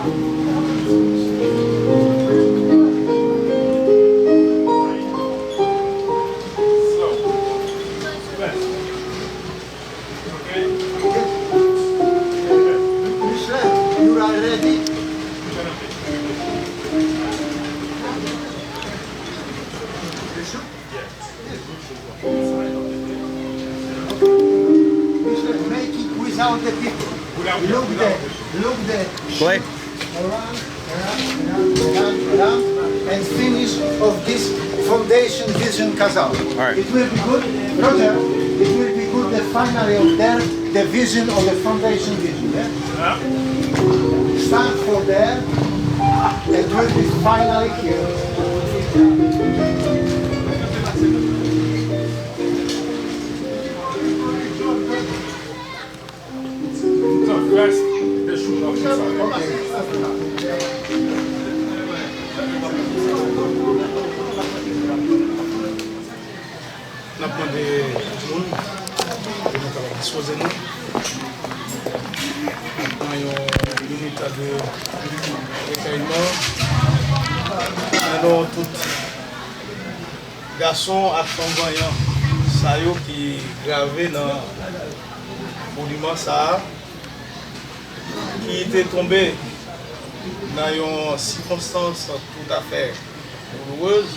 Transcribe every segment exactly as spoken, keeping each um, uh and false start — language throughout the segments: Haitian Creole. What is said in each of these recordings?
Michel, you are ready? Michel, make it without the people. Look there, look there. Play. Around, around, around, around, around, and finish of this foundation vision, Casal. All right. It will be good, Roger, it will be good the finally of there, the vision of the foundation vision, yeah? Start from there, it will be finally here. N ap mande tout moun pou nou kapab dispoze nou nan yon minit de rekèyman. Nan non tout gason ak fanm vanyan sa yo ki grave nan moniman sa a, ki te tonbe nan yon sikonstans toutafè doulourez,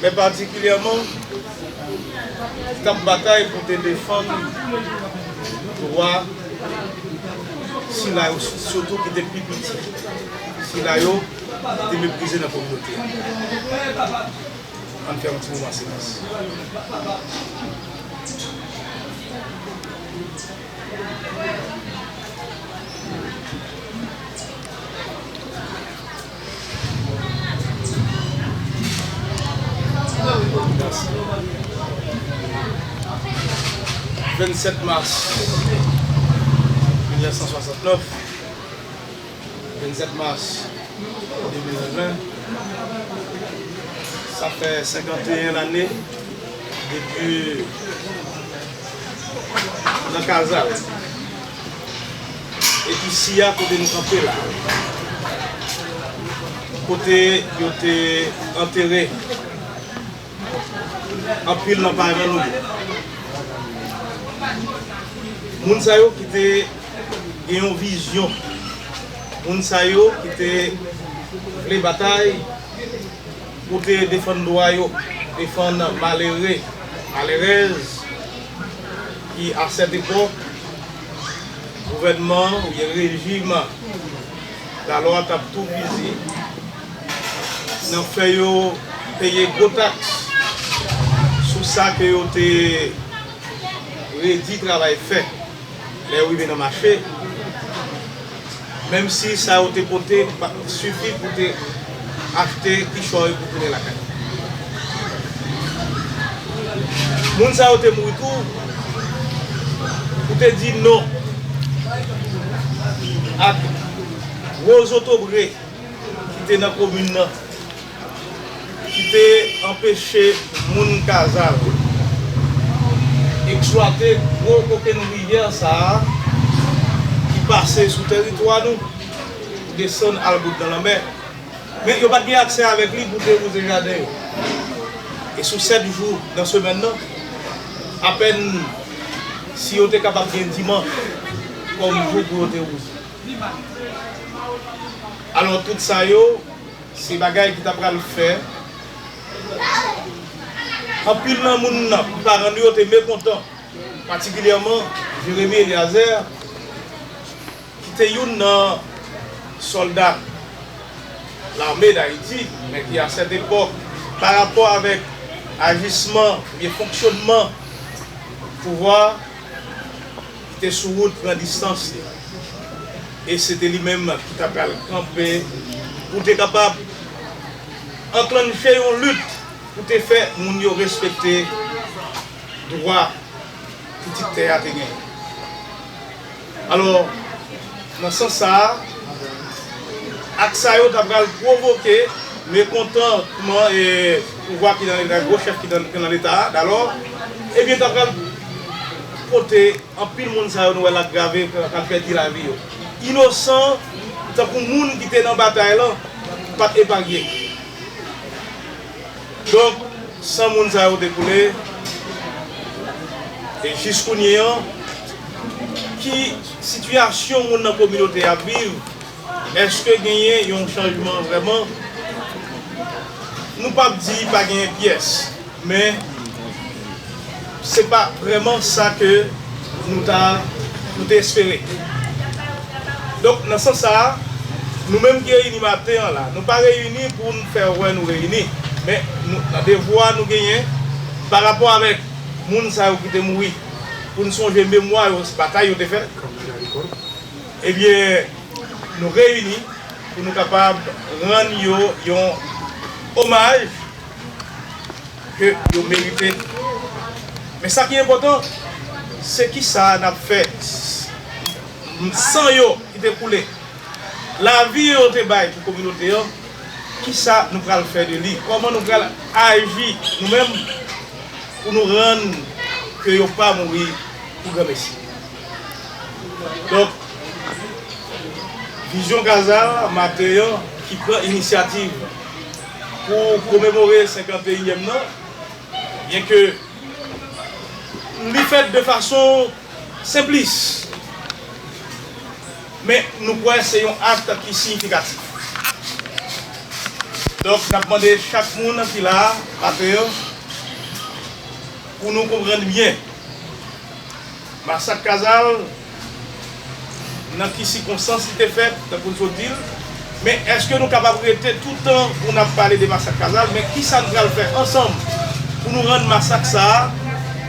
men patikilyèman ki t ap batay pou te defann dwa sila yo, sitou ki te pi piti, sila yo ki te meprize nan kominote a. Ann fè yon ti moman silans. Vennsèt mas mil nèf san swasantnèf, vennsèt mas de mil ven, sa fè senkanteyen lane depi nan Kazal. Epi isi a kote nou kanpe la, kote yo te antere anpil nan paran nou yo. Moun sa yo ki te gen yon vizyon, moun sa yo ki te vle batay pou te defann dwa yo, defann malere, malerèz ki a sèt epòk gouvènman oubyen rejim Dalò a t ap toupizi nan fè yo peye gwo taks sou sa ke yo te redi travay fè lè yo rive nan mache, menm si sa yo te pote pa t sifi pou te achte kichòy pou tounen lakay. Moun sa yo te mouri tou pou te di non ak gwo zotobre ki te nan komin nan, ki te anpeche moun Kazal eksplwate gwo kokenn rivyè sa a ki pase sou tèritwa nou, desann al bout nan lanmè. Men yo pa t gen aksè avèk li pou te wouze jaden yo. E sou sèt jou nan semèn nan, apèn si yo te kapab gen dimanch kòm jou pou yo te wouze. Alò, tout sa yo, se bagay ki ta pral fè anpil nan moun nan, paran nou yo te mekontan, patikilyèman Jérémie Éliazère, ki te youn nan sòlda lame d Ayiti, men ki a sèt epòk, pa rapò avèk ajisman oubyen fonksyònman pouvwa, ki te sou wout pran distans li. E se te li menm ki ta pral kanpe pou te kapab anklanche yon lit pou te fè moun yo respekte dwa pitit tè a te genyen. Alò, nan sans sa a, ak sa yo ta pral pwovoke mekontantman e pouvwa ki nan Leta, gwo chèf ki nan, ki nan Leta a, dalò, ebyen, ta pral pote anpil moun sa yo nou wè l ap grave, k ap pèdi lavi yo. Inosan, tankou moun ki te nan batay lan, pa t epaye. Donk, san moun sa yo te koule, e jis kounye an, ki sitiyasyon moun nan kominote a ap viv? Èske genyen yon chanjman vrèman? Nou p ap di pa genyen pyès, men se pa vrèman sa ke nou ta, nou te espere. Donk, nan sans sa a, nou menm ki reyini maten an la, nou pa reyini pou n fè wè nou reyini, men nou, nan devwa nou genyen pa rapò avèk moun sa yo ki te mouri, pou n sonje memwa yo, batay yo te fè. Ebyen, nou reyini pou nou kapab rann yo yon omaj ke yo merite. Men sa ki enpòtan, se kisa n ap fè s-, san yo ki te koule, lavi yo te bay pou kominote an, kisa nou pral fè de li? Kòman nou pral aji nou menm pou nou rann ke yo pa mouri pou granmesi? Donk, Vizyon Kazal maten an ki pran inisyativ pou komemore senkanteyinyèm nan, byenke li fèt de fason senplis, men nou kwè se yon ak ki siyifikatif. Donk, n ap mande chak moun ki la a maten an pou nou konprann byen Masak Kazal, nan ki sikonstans li te fèt, tankou n sot di l, men èske nou kapab rete toutan pou n ap pale de Masak Kazal, men kisa n pral fè ansanm pou nou rann masak sa a,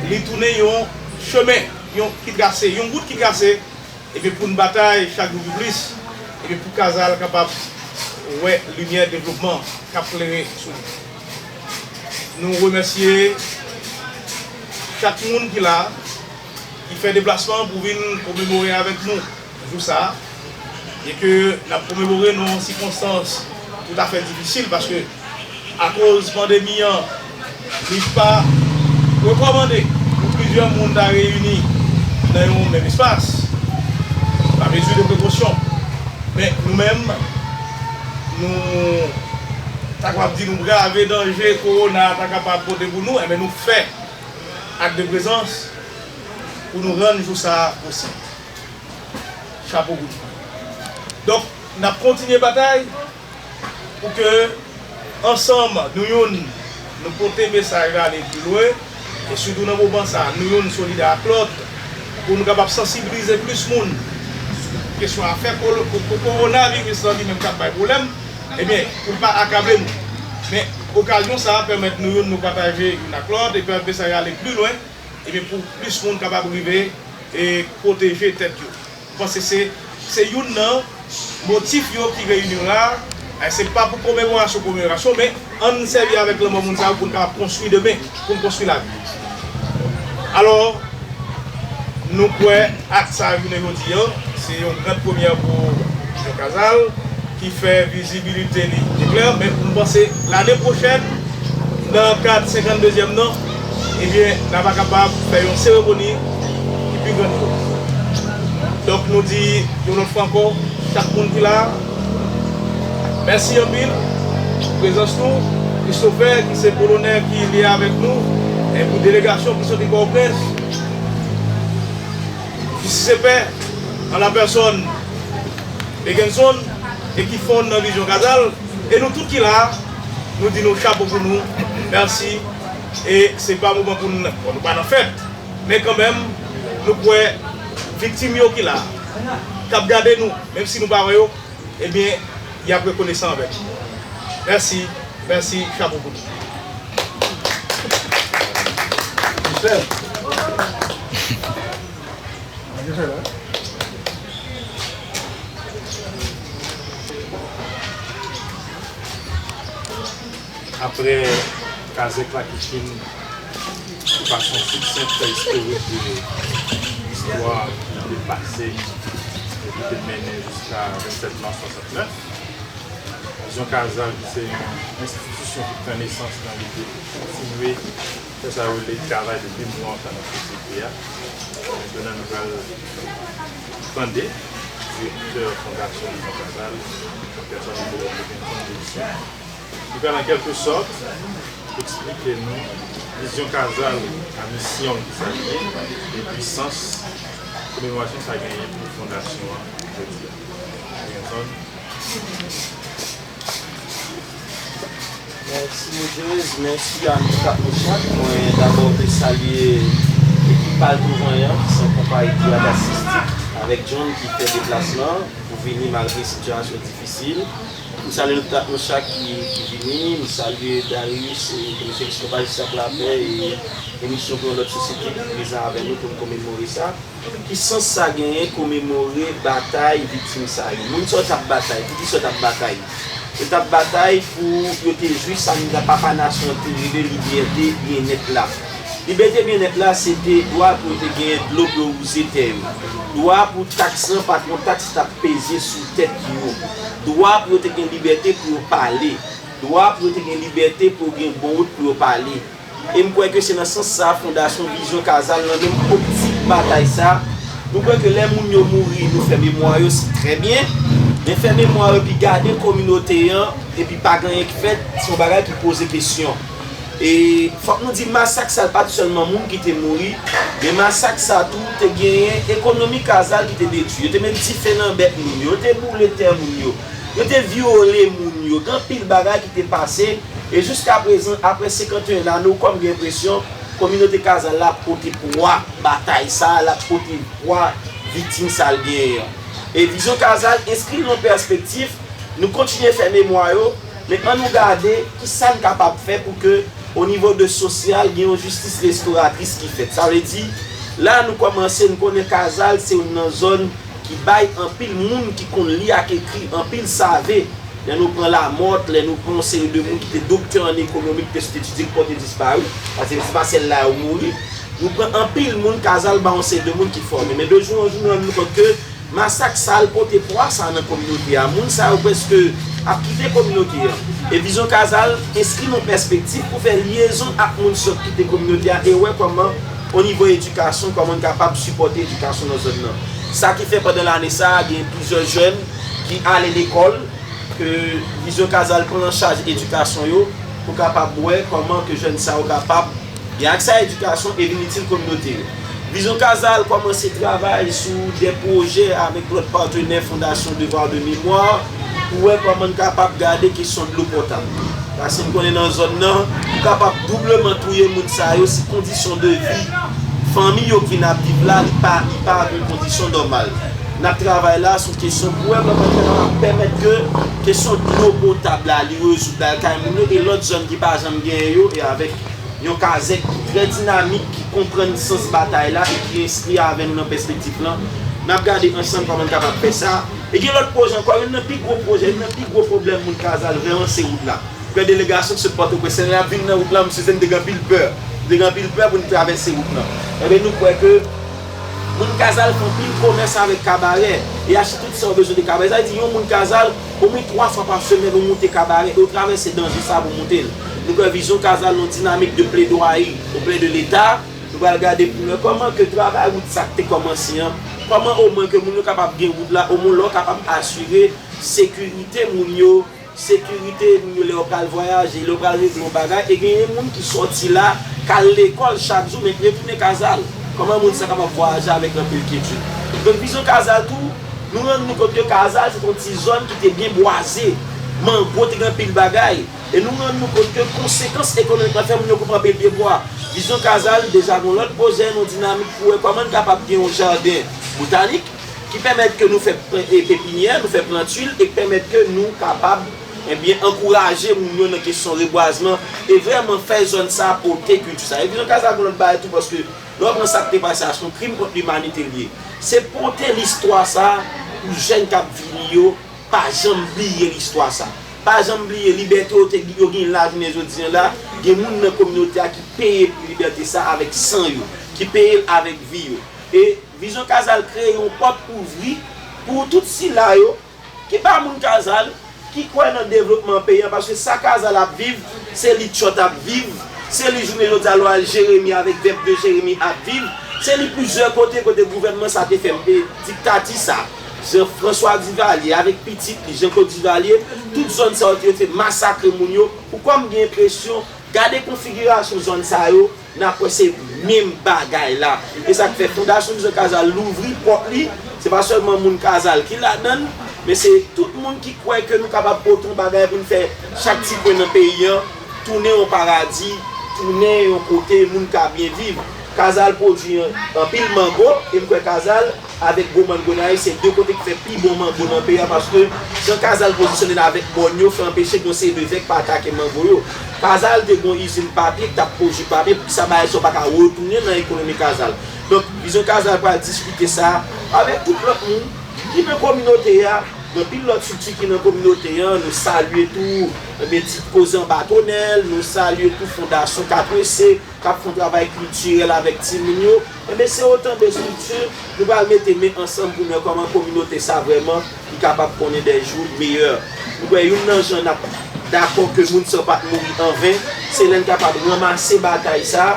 li tounen yon chemen, yon ki trase, yon wout ki trase, epi pou n batay chak jou pi plis, epi pou Kazal kapab wè limyè devlopman k ap klere sou li. Nou remèsye chak moun ki la, ki fè deplasman pou vin komemore avèk nou jou sa a, byenke n ap komemore nan yon sikonstans toutafè difisil, paske akoz pandemi an, li pa rekòmande pou plizyè moun ta reyini nan yon menm espas, pa mezi de prekosyon. Men nou menm, nou ta kapab di nou brave danje kowona a ta kapab pote pou nou, enben nou fè ak de prezans pou nou rann jou sa a posib. Chapo pou nou. Donk, n ap kontinye batay pou ke ansanm nou youn, nou pote mesaj la ale pi lwen, e sitou nan moman sa a, nou youn solidè ak lòt, pou nou kapab sansibilize plis moun sou kesyon afè kolo-, ko-, ko-, kowonaviris lan li menm k ap bay pwoblèm, ebyen, pou l pa akable nou. Men, okazyon sa a pèmèt nou youn nou pataje youn ak lòt e pèmèt mesaj la ale pi lwen, ebyen, pou plis moun kapab rive e pwoteje tèt yo. M panse se, se youn nan motif yo ki reyini nou la a. E se pa pou komemorasyon, komemorasyon, men ann sèvi avèk lanmò moun sa yo pou n kapab konstwi demen, pou n konstwi lavi. Alò, nou kwè ak sa jounen jodi a, se yon gran premyè pou Vizyon Kazal, ki fè vizibilite li eklè, men m panse lane pwochèn, nan kad senkanndezyèm nan, ebyen, n ava kapab fè yon seremoni ki pi grandyòz. Donk, nou di yon lòt fwa ankò, chak moun ki la, mèsi anpil pou prezans nou. Christopher, ki se kolonèl ki li avèk nou, e pou delegasyon ki soti Pòtoprens, Jistis e Pè, an la pèsòn Bekenson, e ki fonn nan Vizyon Kazal, e nou tout ki la a, nou di nou chapo pou nou, mèsi, e se pa moman pou n, bon, nou pa nan fèt, men kanmenm, nou kwè viktim yo ki la a, k ap gade nou, menm si nou pa wè yo, ebyen, y ap rekonesan anvè nou. Mèsi, mèsi, chapo pou nou. Michel. Apre Kazèk la ki fin, ki pase yon siksent istorik de istwa ki te pase e ki te mennen jiska vennsèt mas swasantnèf, Vizyon Kazal, ki se yon enstitisyon ki pran nesans nan lide pou kontinye fè sa yo rele travay de memwa nan sosyete a. Mentnan nou pral tande direktè Fondasyon Vizyon Kazal, pèsòn Wilfred Robinson Joseph. Li pral an kèlke sòt eksplike nou vizyon Kazal, a misyon ki sa l ye, epi sans komemorasyon sa genyen pou fondasyon an jodi a. Wilson. Mèsi Moïse, mèsi a nou chak nou chak. Mwen dabò vle salye ekip Pal Touvanyan ki se yon konpayi teyat asistik avèk John ki fè deplasman pou vini malgre sitiyasyon difisil. M salye nou tout nou chak ki, ki vini. M salye Darius e Komisyon Episkopa Jistis ak Lapè e Emisyon pou yon lòt sosyete ki prezan avè nou pou n komemore sa. Ki sans sa genyen komemore batay viktim sa yo? Moun sa yo t ap batay, poukisa yo t ap batay? Yo t ap batay pou yo te jwi sa nou ta papa nasyon an te rele libète, byennèt la. Libète, byennèt la, se te dwa pou yo te genyen dlo pou yo wouze tè yo. Dwa pou taks lan pa t yon taks ki t ap peze sou tèt yo. Dwa pou yo te gen libète pou yo pale. Dwa pou yo te gen libète pou yo gen bon wout pou yo pale. E m kwè ke se nan sans sa a Fondasyon Vizyon Kazal nan menm optik batay sa a. Nou kwè ke lè moun yo mouri, nou fè memwa yo, se trè byen. Men fè memwa yo epi gade kominote an, epi pa gen anyen k fèt, se yon bagay ki poze kesyon. E fòk nou di masak sa a pa t sèlman moun ki te mouri, men masak sa a tou te genyen ekonomi Kazal ki te detwi. Yo te met dife nan bèt moun yo, yo te boule tè moun yo, yo te vyole moun yo, gen anpil bagay ki te pase. E jiskaprezan, apre senkanteyen lane, ou kòm gen enpresyon kominote Kazal la ap pote pwa batay sa a, l ap pote pwa viktim sa l genyen an. E Vizyon Kazal enskri l nan pèspektif, nou kontinye fè memwa yo, men ann nou gade kisa n kapab fè pou ke o nivo de sosyal gen yon jistis restoratris ki fèt. Sa vle di, la nou kòmanse, n konnen Kazal se youn nan zòn ki bay anpil moun ki konn li ak ekri, anpil save. Lè nou pran Lamòt, lè nou pran yon seri de moun ki te doktè an ekonomi, ki te sot etidye, ki pòte dispari, paske se pa sèl la yo mouri. Nou pran anpil moun, Kazal ba yon seri de moun ki fòme. Men de jou an jou, nou rann nou kont ke masak sa a, l pote pwa sa a nan kominote a. Moun sa yo prèske ap kite kominote an. E Vizyon Kazal enskri nan pèspektif pou fè lyezon ak moun sa yo ki kite kominote a e wè kòman, o nivo edikasyon, kòman n kapab sipòte edikasyon nan zòn nan. Sa ki fè pandan lane sa a, gen plizyè jèn ki ale lekòl, ke Vizyon Kazal pran an chaj edikasyon yo, pou kapab wè kòman ke jèn sa yo kapab gen aksè a edikasyon e vin itil kominote yo. Vizyon Kazal kòmanse travay sou de pwojè avèk lòt patnè Fondasyon Devoir de Mémoire pou wè kòman n kapab gade kesyon dlo potab. Paske n konnen nan zòn nan, ou kapab doubleman touye moun sa yo si kondisyon de vi fanmi yo k vin ap viv la, li pa, li pa yon kondisyon nòmal. N ap travay la sou kesyon pou wè kòman n kapab pèmèt ke kesyon dlo potab la, li rezoud lakay moun yo e lòt zòn ki pa janm genyen yo, e avèk yon kazèk ki trè dinamik, ki konprann sans batay la e ki enskri avè nou nan pèspektif lan. N ap gade ansanm kòman n kapab fè sa. E gen lòt pwojè ankò, youn nan pi gwo pwojè, youn nan pi gwo pwoblèm moun Kazal vrèman se wout la. Kwè delegasyon ki sot Pòtoprens, lè y ap vin nan wout lan, m sipoze n te gen anpil pè. Te gen anpil pè pou n travèse wout lan. Enben, nou kwè ke moun Kazal fè anpil komès avèk kabarè e achte tout sa yo bezwen de kabarè. Sa vle di, yon moun Kazal, omwen twa fwa pa semèn, ou moute kabarè e ou travèse danje sa a pou moute l. Nou kwè Vizyon Kazal nan yon dinamik de pledwayi oprè de Leta. Nou pral gade pou nou wè kòman ke travay wout sa k te kòmanse an, kòman omwen ke moun yo kapab gen wout la, omwen lè w kapab asire sekirite moun yo, sekirite moun yo lè yo pral vwayaje, lè yo pral regle yon bagay, e genyen moun ki sòti la, k al lekòl chak jou, men k retounen Kazal. Kòman moun sa kapab vwayaje avèk anpil kyetid? Donk, Vizyon Kazal tou, nou rann nou kont ke Kazal se te yon ti zòn ki te byen bwaze, mango te gen anpil bagay, e nou rann nou kont ke konsekans ekonomik lan fè moun yo koupe anpil pyebwa. Vizyon Kazal deja gen yon lòt pwojè, yon dinamik pou wè kòman n kapab gen yon jaden botanik, ki pèmèt ke nou fè pe- e pepinyè, nou fè plant luil e ki pèmèt ke nou kapab, ebyen, ankouraje moun yo nan kesyon rebwazman e vrèman fè zòn sa a pote kilti sa. E Vizyon Kazal gen lòt bagay tou, paske lè w pran sa k te pase a, se yon krim kont limanite l ye. Se pote listwa sa a pou jèn k ap vini yo pa janm bliye listwa sa. Pa janm bliye libète yo te yo genyen lajounen jodi an la, gen moun nan kominote a ki peye pou libète sa avèk san yo, ki peye l avèk vi yo. E Vizyon Kazal kreye yon pòt ouvri pou tout sila yo ki pa moun Kazal, ki kwè nan devlopman peyi an, paske sa Kazal ap viv, se li Tchòt ap viv, se li jounen jodi a Loral Jeremi avèk Veuve de Jérémie ap viv, se li plizyè kote, kote gouvènman sa te fèmen diktati sa. Jean François Duvalier, avèk pitit li, Jean Claude Duvalier, tout zòn sa yo te rete masakre moun yo. Pou kòm gen enpresyon, gade konfigirasyon zòn sa yo, n ap wè se menm bagay la. E sa k fè Fondasyon Vizyon Kazal louvri pòt li, se pa sèlman moun Kazal ki ladan l, men se tout moun ki kwè ke nou kapab pote yon bagay pou n fè chak ti kwen nan peyi an tounen yon paradi, tounen yon kote moun ka byen viv. Kazal pwodui anpil mango, e m kwè Kazal avèk Gwo Mòn Gonayiv, se de kote ki fè pi bon mango nan peyi a, paske jan Kazal pozisyone l avèk mòn yo fè anpeche gen yon seri de vèk pa atake mango yo. Kazal te gen yon izin papye ki t ap pwodui papye, poukisa bagay sa yo pa ka retounen nan ekonomi Kazal? Donk, Vizyon Kazal pral diskite sa avèk tout lòt moun ki nan kominote a, gen anpil lòt estrikti ki nan kominote a, nou salye tou, enben, Ti Koze Anba Tonèl, nou salye tou Fondasyon Katwese, k ap fè yon travay kiltirèl avèk timoun yo, enben, se otan de estrikti nou pral mete men ansanm pou n wè kòman kominote sa vrèman li kapab konnen de jou meyè. Nou kwè youn nan jan n ap dakò ke moun sa yo pa t mouri anven, se lè n kapab ranmase batay sa.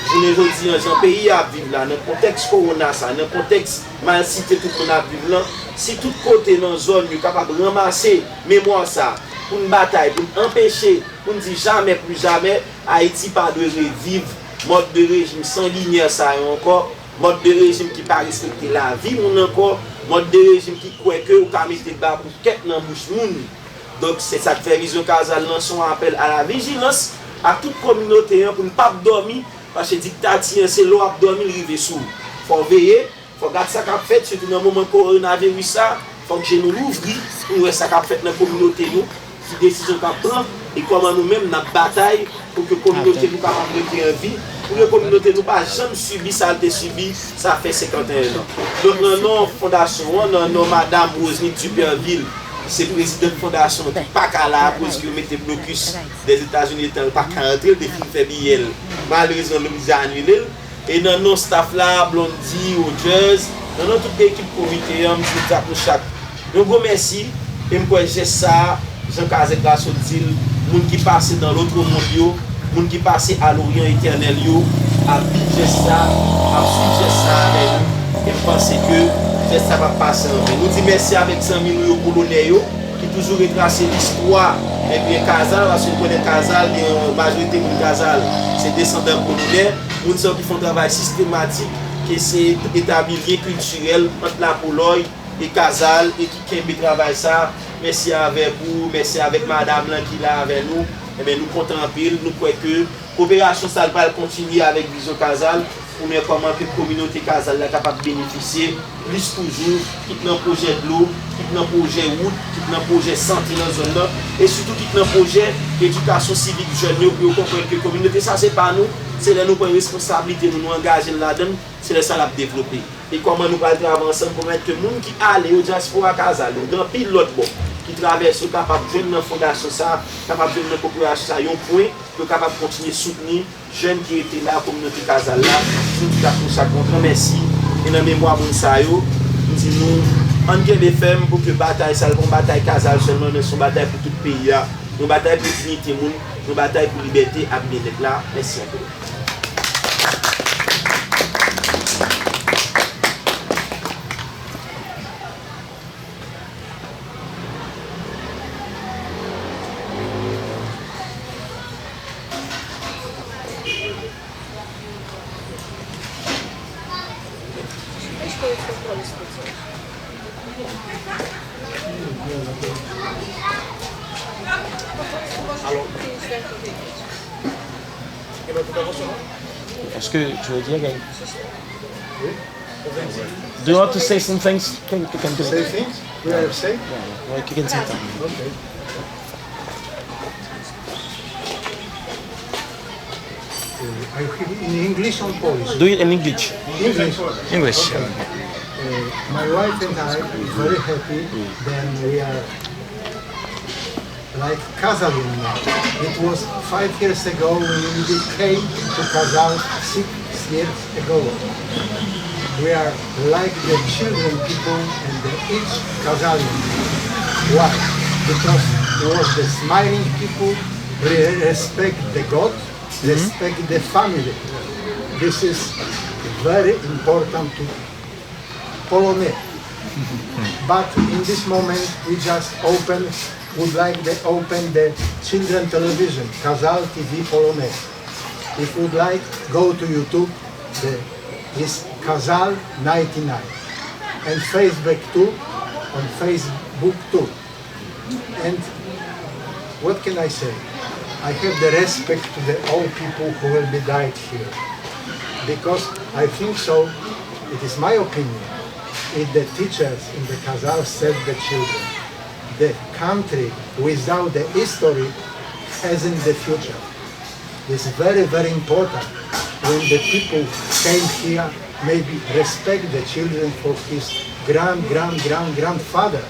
Jounen jodi a, jan peyi a ap viv la, nan kontèks kowona sa, nan kontèks malsite tout moun ap viv lan, si tout kote nan zòn yo kapab ranmase memwa sa pou n batay, pou n anpeche, pou n di jamè pli jamè, Ayiti pa dwe reviv mòd de rejim sanginyè sa yo ankò, mòd de rejim ki pa respekte lavi moun ankò, mòd de rejim ki kwè ke ou ka mete baboukèt nan bouch moun. Donk, se sa k fè Vizyon Kazal lanse yon apèl a la vijilans a tout kominote an pou n p ap dòmi, paske diktati an se lè w ap dòmi l rive sou ou. Fò w veye, fò w gad sa k ap fèt, sitou nan moman kowonaviris sa, fòk je nou louvri pou n wè sa k ap fèt nan kominote nou, ki desizyon k ap pran, e kòman nou menm n ap batay pou ke kominote nou kapab rete an vi, pou ke kominote nou pa janm sibi sa l te sibi, sa fè senkanteyen an. Donk, nan non fondasyon an, nan non Madam Rosny Duperville, ki se prezidant fondasyon an, ki pa ka la akoz ke yo mete blokis Dèzetazini, letan l pa ka antre, l te fin fè biyè l. Malerezman, l oblije anile l. E nan non staff la, Blondy, Rogers, nan non tout ekip komite an, m di ak nou chak yon gwo mèsi. E m kwè jès sa a, jan Kazèk la sot di l, moun ki pase dans l'autre monde yo, moun ki pase à l'Orient éternel yo, ap viv jès sa, ap swiv jès sa avè nou. E m panse ke jès sa p ap pase anven. Nou di mèsi avèk zanmi nou yo, kolonè yo, ki toujou retrase listwa, ebyen, Kazal, paske nou konnen Kazal, gen yon majorite moun Kazal, se desandan kolonè, moun sa yo ki fè yon travay sistematik, ki eseye etabli lyen kiltirèl ant Lapolòy e Kazal, e ki kenbe travay sa. Mèsi avèk ou, mèsi avèk madanm lan ki la avè nou. Ebyen, nou kontan anpil, nou kwè ke koperasyon sa a pral kontinye avèk Vizyon Kazal, pou n wè kòman ke kominote Kazal la kapab benefisye plis toujou, kit nan pwojè dlo, kit nan pwojè wout, kit nan pwojè sante nan zòn nan, e sitou kit nan pwojè edikasyon sivik jèn yo, pou yo konprann ke kominote sa se pa nou, se lè nou pran responsablite nou, nou angaje n ladan l, se lè sa l ap devlope. E kòman nou pral travay ansanm pou pèmèt ke moun ki ale yo, dyaspora Kazal yo, gen anpil lòt bò, ki travèse yo, kapab jwenn nan fondasyon sa, kapab jwenn nan koperasyon sa, yon pwen, pou yo kapab kontinye soutni jèn ki rete la, kominote Kazal la, nou di ak nou chak yon gran mèsi. E nan memwa moun sa yo, m di nou, ann kenbe fèm pou ke batay sa a, l pa yon batay Kazal sèlman, men se yon batay pou tout peyi a, yon batay pou diyite moun, yon batay pou libète ak byennèt la. Mèsi anpil. Est-ce que tu veux dire quelque... Do you want to say some things? Can, can do it. Say things? We are safe? Yeah, yeah. Well, you can say something. Okay. Uh, are you in English or Polish? Do it in English. English. English. Okay. Uh, my wife and I are very happy. Then we are like Kazalian now. It was five years ago when we came to Kazal six years ago. We are like the children people and the each Kazalian. Why? Because he was the smiling people, re-, respect the God, respect the family. This is very important to Polonais. But in this moment, we just open, would like to open the children television, Casal T V Polonais. If would like, go to YouTube, the, is Casal ninety-nine. And Facebook too, on Facebook too. And what can I say? I have the respect to the all people who will be died here. Because I think so, it is my opinion, if the teachers in the Casal said the children, the country without the history hasn't the future. It's very, very important when the people came here, maybe respect the children for his grand, grand, grand, grandfather.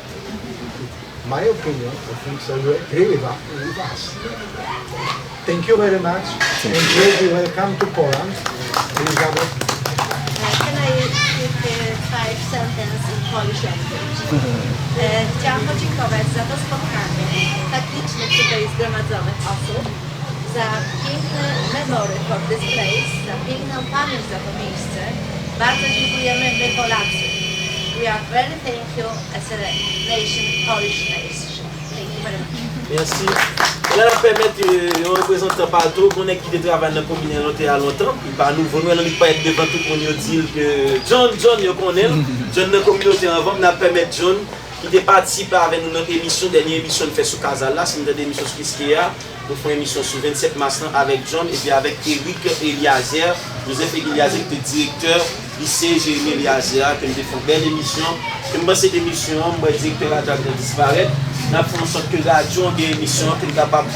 My opinion, I think so you agree with u- with us. Thank you very much and very welcome to Poland, Elizabeth. Uh, can I speak uh, five sentences in Polish language? E, chciałam podziękować za to spotkanie, tak liczne tutaj zgromadzone osób, za piękny memory for this place, za piękną pamięć za to miejsce. Bardzo dziękujemy my Polacy. We are very thankful as a nation, Polish nation. Thank you very much. Mèsi. La n ap pèmèt yon reprezantan Palto, yon nèg ki te travay nan komin Lòtè a lontan. Li pa nouvo, nou wè l annik parèt devan tout moun, yo di l ke John, John, yo konnen l. John nan kominote anvan, n ap pèmèt John ki te patisipe avè nou nan emisyon, dènye emisyon n fè sou Kazal la, si n tande emisyon sou Kiskeya, nou fè yon emisyon sou vennsèt mas lan avèk John epi avèk Eric Eliazer, Joseph Eric Eliazer ki te direktè lise Jeremi Eliazer a, ke n te fè yon bèl emisyon, ke m panse emisyon an, m wè direktè radyo a gentan disparèt, n ap fè an sòt ke radyo an gen emisyon an, ke n kapab,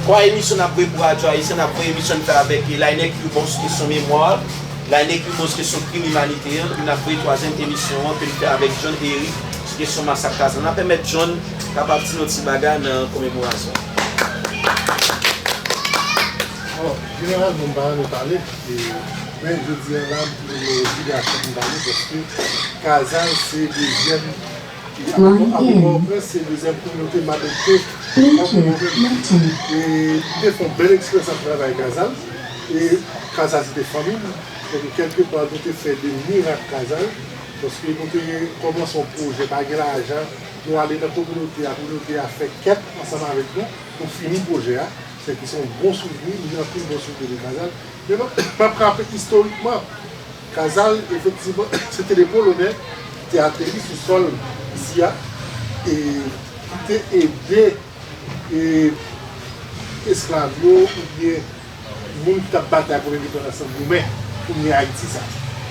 twa emisyon n ap voye pou radyo ayisyen, n ap voye emisyon n fè avèk Lainec Ribon sou kesyon memwa, Lainec Ribon sou kesyon krim imanitè, epi n ap voye twazyèm emisyon an ke n fè avèk John Eric sou kesyon masak Kazal. N ap pèmèt John kapab di nou ti bagay nan komemorasyon an. Bon, jeneralman, m pa renmen pale, e, men jodi a la, m tounen nan obligasyon pou m pale, paske Kazal se dezyèm, e, apre Pòtoprens, se dezyèm kominote m adopte Pòtoprens. E m te fè yon bèl eksperyans ap travay Kazal, e Kazal se te fanmi m, donk kèlkepa nou te fè de mirak Kazal, paske nou te kòmanse yon pwojè, pa gen lajan, nou ale nan kominote a, kominote a fè kèt ansanm avèk nou, nou fini pwojè a. Se ki se yon bon souvni, m gen anpil bon souvni de Kazal. Men m ap raple istorikman, Kazal, efektivman, se te de Polonè ki te ateri sou sòl isi a, e ki te ede e esklav yo oubyen moun ki t ap batay pou lendepandans lan goumen pou mennen Ayiti sa.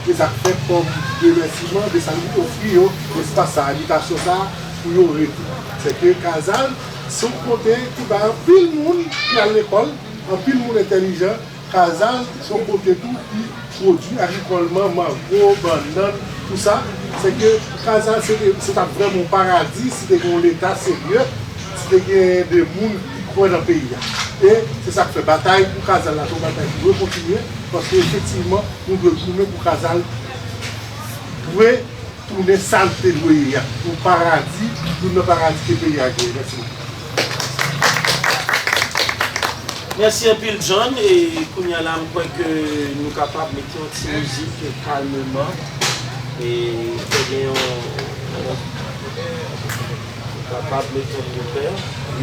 E sa k fè kòm remèsiman, Desalin ofri yo espas sa, abitasyon sa pou yo rete. Sèke Kazal se yon kote ki bay anpil moun ki al lekòl, anpil moun entèlijan. Kazal se yon kote tou ki pwodui agrikòlman, mango, bannann, tou sa. Sèke Kazal se te, se t ap vrèman yon paradi si te gen yon Leta serye, si te gen de moun ki kwè nan peyi a. E se sa k fè batay pou Kazal la se yon batay ki dwe kontinye, paske efektivman, nou dwe goumen pou Kazal dwe tounen sa l te dwe ye a, yon paradi, youn nan paradi ke peyi a genyen. Mèsi bokou. Mèsi anpil John, e kounye a la m kwè ke nou kapab mete yon ti mizik kalmeman e fè gen yon, yon kapab mete yon pwopè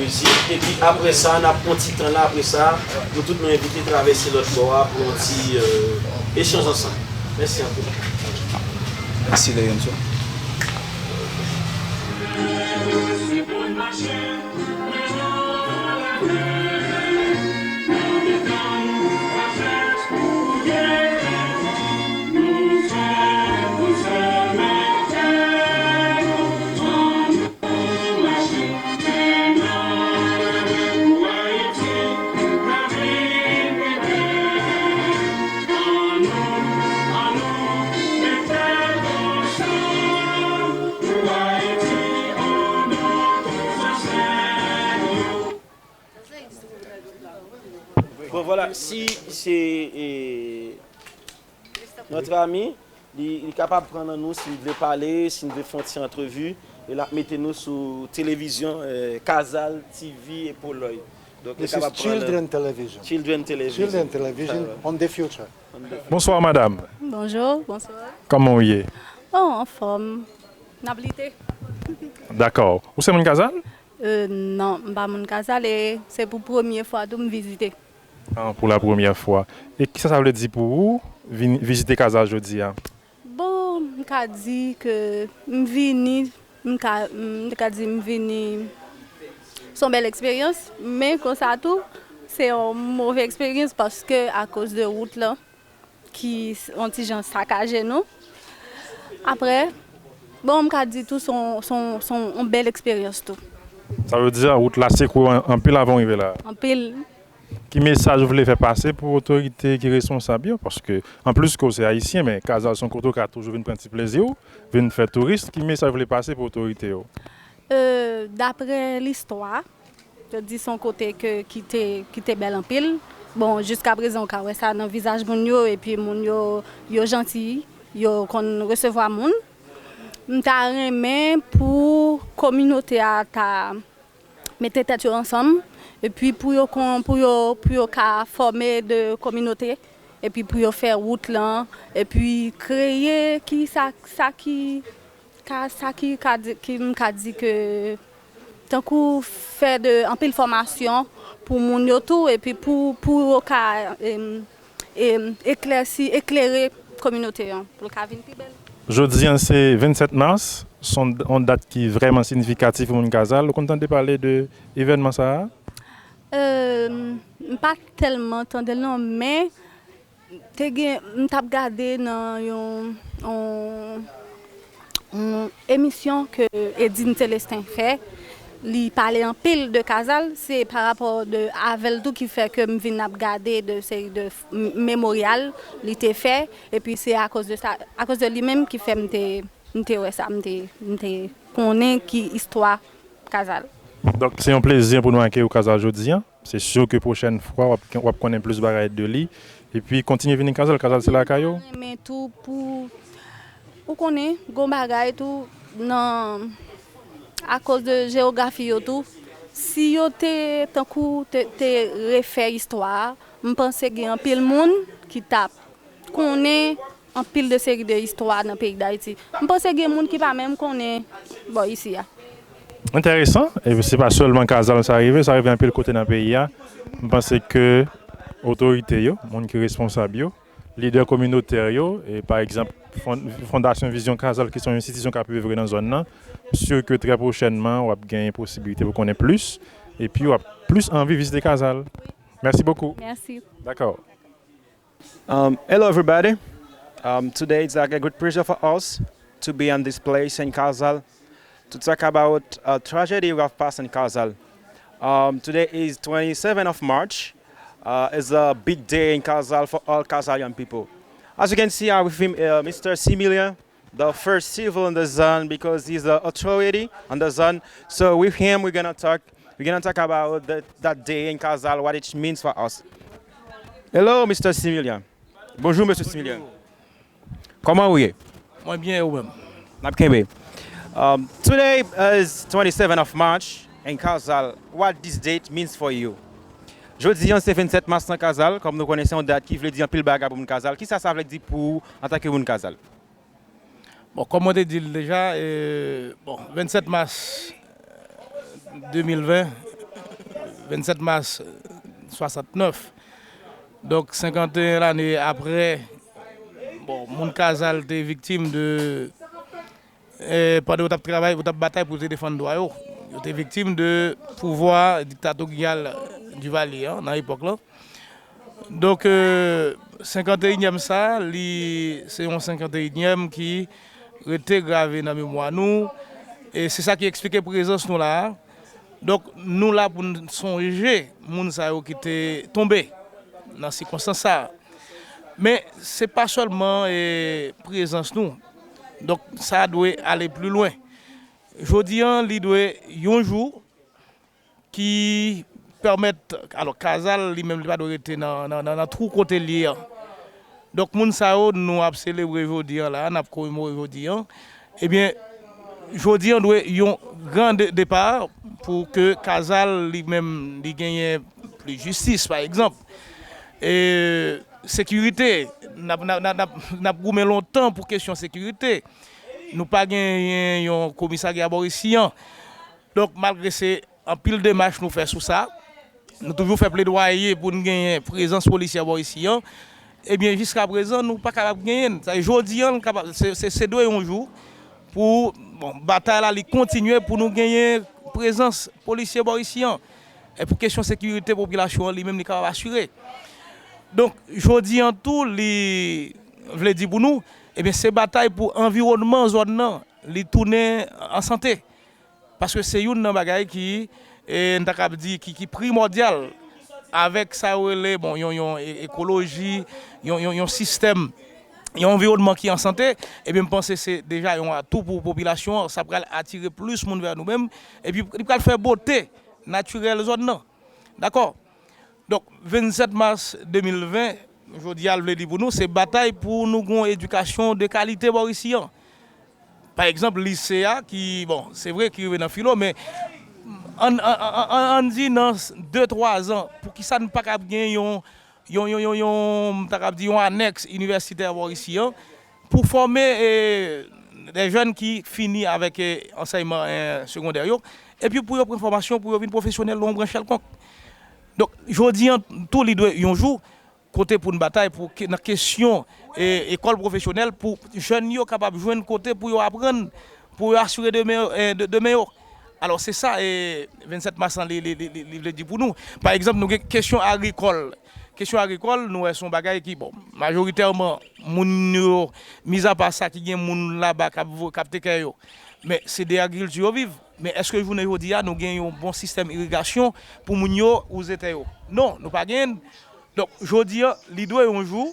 mizik, epi apre sa n ap pran ti tan la, apre sa nou tout nou envite travèse lòt bò a pou yon ti echanj ansanm. Mèsi anpil. Mèsi Leonso. Bon vwala, si se notre ami, li, li kapab pran nan nou si n vle pale, si n vle fè yon ti antrevi, e l ap mete nou sou televizyon Kazal T V Polòy. Donk li kapab pran nan Children Television. Children Television. Children Television on the future. Bonswa madanm. Bonjou, bonswa. Kòman w ye? Oh, anfòm. N ap lite. Dakò. Ou se moun Kazal? Euh, non, m pa moun Kazal e se pou premye fwa tou m vizite. Ah, pou la premyè fwa. E kisa sa vle di pou ou vin vizite Kazal jodi a? Bon, m ka di ke m vini, m ka, m ka di m vini, se yon bèl eksperyans, men konsa tou, se yon move eksperyans paske akoz de wout lan, ki s- yon ti jan sakaje nou. Apre, bon, m ka di tou, se yon- se yon- se yon bèl eksperyans tou. Sa vle di, wout la sekwe w an- anpil avan w rive la. Anpil. Ki mesaj ou vle fè pase pou otorite ki responsab yo? Paske, anplis ke w se ayisyen, men Kazal se yon kote w ka toujou vin pran ti plezi w, vin fè touris. Ki mesaj ou vle pase pou otorite yo? Euh, daprè listwa, yo di se yon kote ke, ki te, ki te bèl anpil. Bon, jiska prezan, ou ka wè sa nan vizaj moun yo, epi moun yo, yo janti, yo konn resevwa moun. M ta renmen pou kominote a ta mete tèt yo ansanm, epi pou yo kon, pou yo, pou yo ka fòme de kominote, epi pou yo fè wout lan, epi kreye ki sa, sa ki, ka, sa ki, ka di, ki m ka di ke tankou fè de anpil fòmasyon pou moun yo tou, epi pou, pou yo ka, em, em, eklèsi, eklere kominote an, pou l ka vin pi bèl. Jodi an se vennsèt mas, se yon, yon dat ki vrèman siyifikatif pou moun Kazal. Ou konn tande pale de evènman sa a? Euh, m pa tèlman tande l non, men te gen, m t ap gade nan yon, yon, yon emisyon ke Edine Célestin fè. Li pale anpil de Kazal, se pa rapò de avè l tou ki fè ke m vin ap gade de seri de f- m- memoryal li te fè, epi se akoz de sa, akoz de li menm ki fè m te, m te wè sa, m te, m te konnen ki istwa Kazal. Donk, se yon plezi pou nou akeyi w Kazal jodi an. Se si ke pwochèn fwa, w ap, w ap konnen plis bagay de li. Epi, kontinye vini Kazal. Kazal se lakay ou. Men tou pou, ou konnen, gon bagay tou nan, akoz de jewografi yo tou, si yo te, tankou, te, te refè istwa a, m panse gen anpil moun ki t ap konnen anpil de seri de istwa nan peyi Dayiti. M panse gen moun ki pa menm konnen bò isi a. Enteresan. E se pa sèlman Kazal sa rive, sa rive anpil kote nan peyi a. M panse ke otorite yo, moun ki responsab yo, lidè kominotè yo, e pa egzanp, fon- Fondasyon Vizyon Kazal, ki se yon enstitisyon k ap evre nan zòn nan, m si ke trè pwochènman, w ap gen posibilite pou konnen plis, epi w ap plis anvi vizite Kazal. Mèsi bokou. Mèsi. Dakò. Um, hello, everybody. Um, today it's like a great pleasure for us to be on this place in Kazal to talk about a tragedy we have passed in Kazal. Um, today is twenty-seventh of March. Uh, it's a big day in Kazal for all Kazal young people. As you can see, I'm with him, uh, Mister Similien, the first civil in the zone because he's the authority on the zone. So with him, we're gonna talk. We're gonna talk about that, that day in Kazal, what it means for us. Hello, Mister Similien. Bonjou, Mesye Similien. Kòman ou ye? Mwen byen, ou menm? N ap kenbe. Um, today is twenty-seven of March in Kazal. What this date means for you? Jodi an se vennsèt mas nan Kazal, kòm nou konnen se yon dat ki vle di anpil bagay pou moun Kazal. Kisa sa vle di pou ou antanke moun Kazal? Bon, kòm mwen te di l deja, e, bon, vennsèt mas de mil ven, vennsèt mas swasantnèf, donk senkanteyen lane apre, bon, moun Kazal te viktim de, e, pandan yo t ap travay, yo t ap batay pou te defann dwa yo, yo te viktim de pouvwa diktatoryal Duvalier an nan epòk lan. Donk, e, senkanteyinyèm sa, li se yon senkanteyinyèm ki rete grave nan memwa nou. E se sa ki eksplike prezans nou la a. Donk, nou la pou n sonje moun sa yo ki te tonbe nan sikonstans sa a. Men, se pa sèlman, e, prezans nou. Donk, sa dwe ale pli lwen. Jodi an, li dwe yon jou ki pèmèt, alò, Kazal li menm, li pa dwe rete nan, nan, nan, nan twou kote l ye an. Donk, moun sa yo, nou ap selebre jodi an la, n ap komemore jodi an. Ebyen, jodi an dwe yon gran de- depa pou ke Kazal li menm, li genyen plis jistis, pa egzanp. E sekirite, n ap, n ap, n ap, n ap, n ap goumen lontan pou kesyon sekirite. Nou pa genyen yon komisarya bò isi an. Donk, malgre se anpil demach nou fè sou sa, nou toujou fè pledwaye pou n genyen prezans polisye bò isi an. Ebyen, jiskaprezan, nou pa kapab genyen l. Sa, jodi an, l kapab, se, se, se dwe yon jou pou, bon, batay la, li kontinye pou nou genyen prezans polisye bò isi an. E pou kesyon sekirite popilasyon an li menm, li kapab asire. Donk, jodi an tou, li vle di pou nou, ebyen, se batay pou anviwònman zòn nan, li tounen an sante. Paske se youn nan bagay ki, e, n ta kab di, ki, ki primòdyal avèk sa yo rele, bon, yon, yon e- ekoloji, yon, yon, yon sistèm, yon anviwònman ki an sante, ebyen, m panse se deja yon atou pou popilasyon an. Sa pral atire plis moun vè nou menm, epi li pral fè bote natirèl zòn nan. Dakò? Donk, vennsèt mas de mil ven, jodi a, l vle di pou nou, se batay pou nou gen yon edikasyon de kalite bò isi an. Pa egzanp, lise a, ki, bon, se vre ki rive nan filo, men ann, ann, ann, ann, ann di nan de, twa zan, poukisa n pa kab gen yon, yon, yon, yon, yon, m ta kab di yon anèks inivèsitè bò isi an, pou fòme, e, de jèn ki fini avèk, e, ansèyman, e, segondè yo, epi pou yo pran fòmasyon, pou yo vin pwofesyonèl nan yon branch kèlkonk. Donk, jodi an tou, li dwe yon jou, kote pou n batay pou ke- nan kesyon, e, ekòl pwofesyonèl, pou jèn yo kapab jwenn kote pou yo aprann, pou yo asire demen, e, de- demen yo. Alò, se sa, e, vennsèt mas lan, li, li, li, li, li vle di pou nou. Pa egzanp, nou gen kesyon agrikòl. Kesyon agrikòl, nou wè se yon bagay ki, bon, majoritèman, moun yo, mizapa sa ki gen moun laba k ap vo- k ap teke yo, men se de agrikilti yo viv. Men èske jounen jodi a, nou gen yon bon sistèm irigasyon pou moun yo wouze tè yo? Non, nou pa genyen l. Donk, jodi a, li dwe yon jou,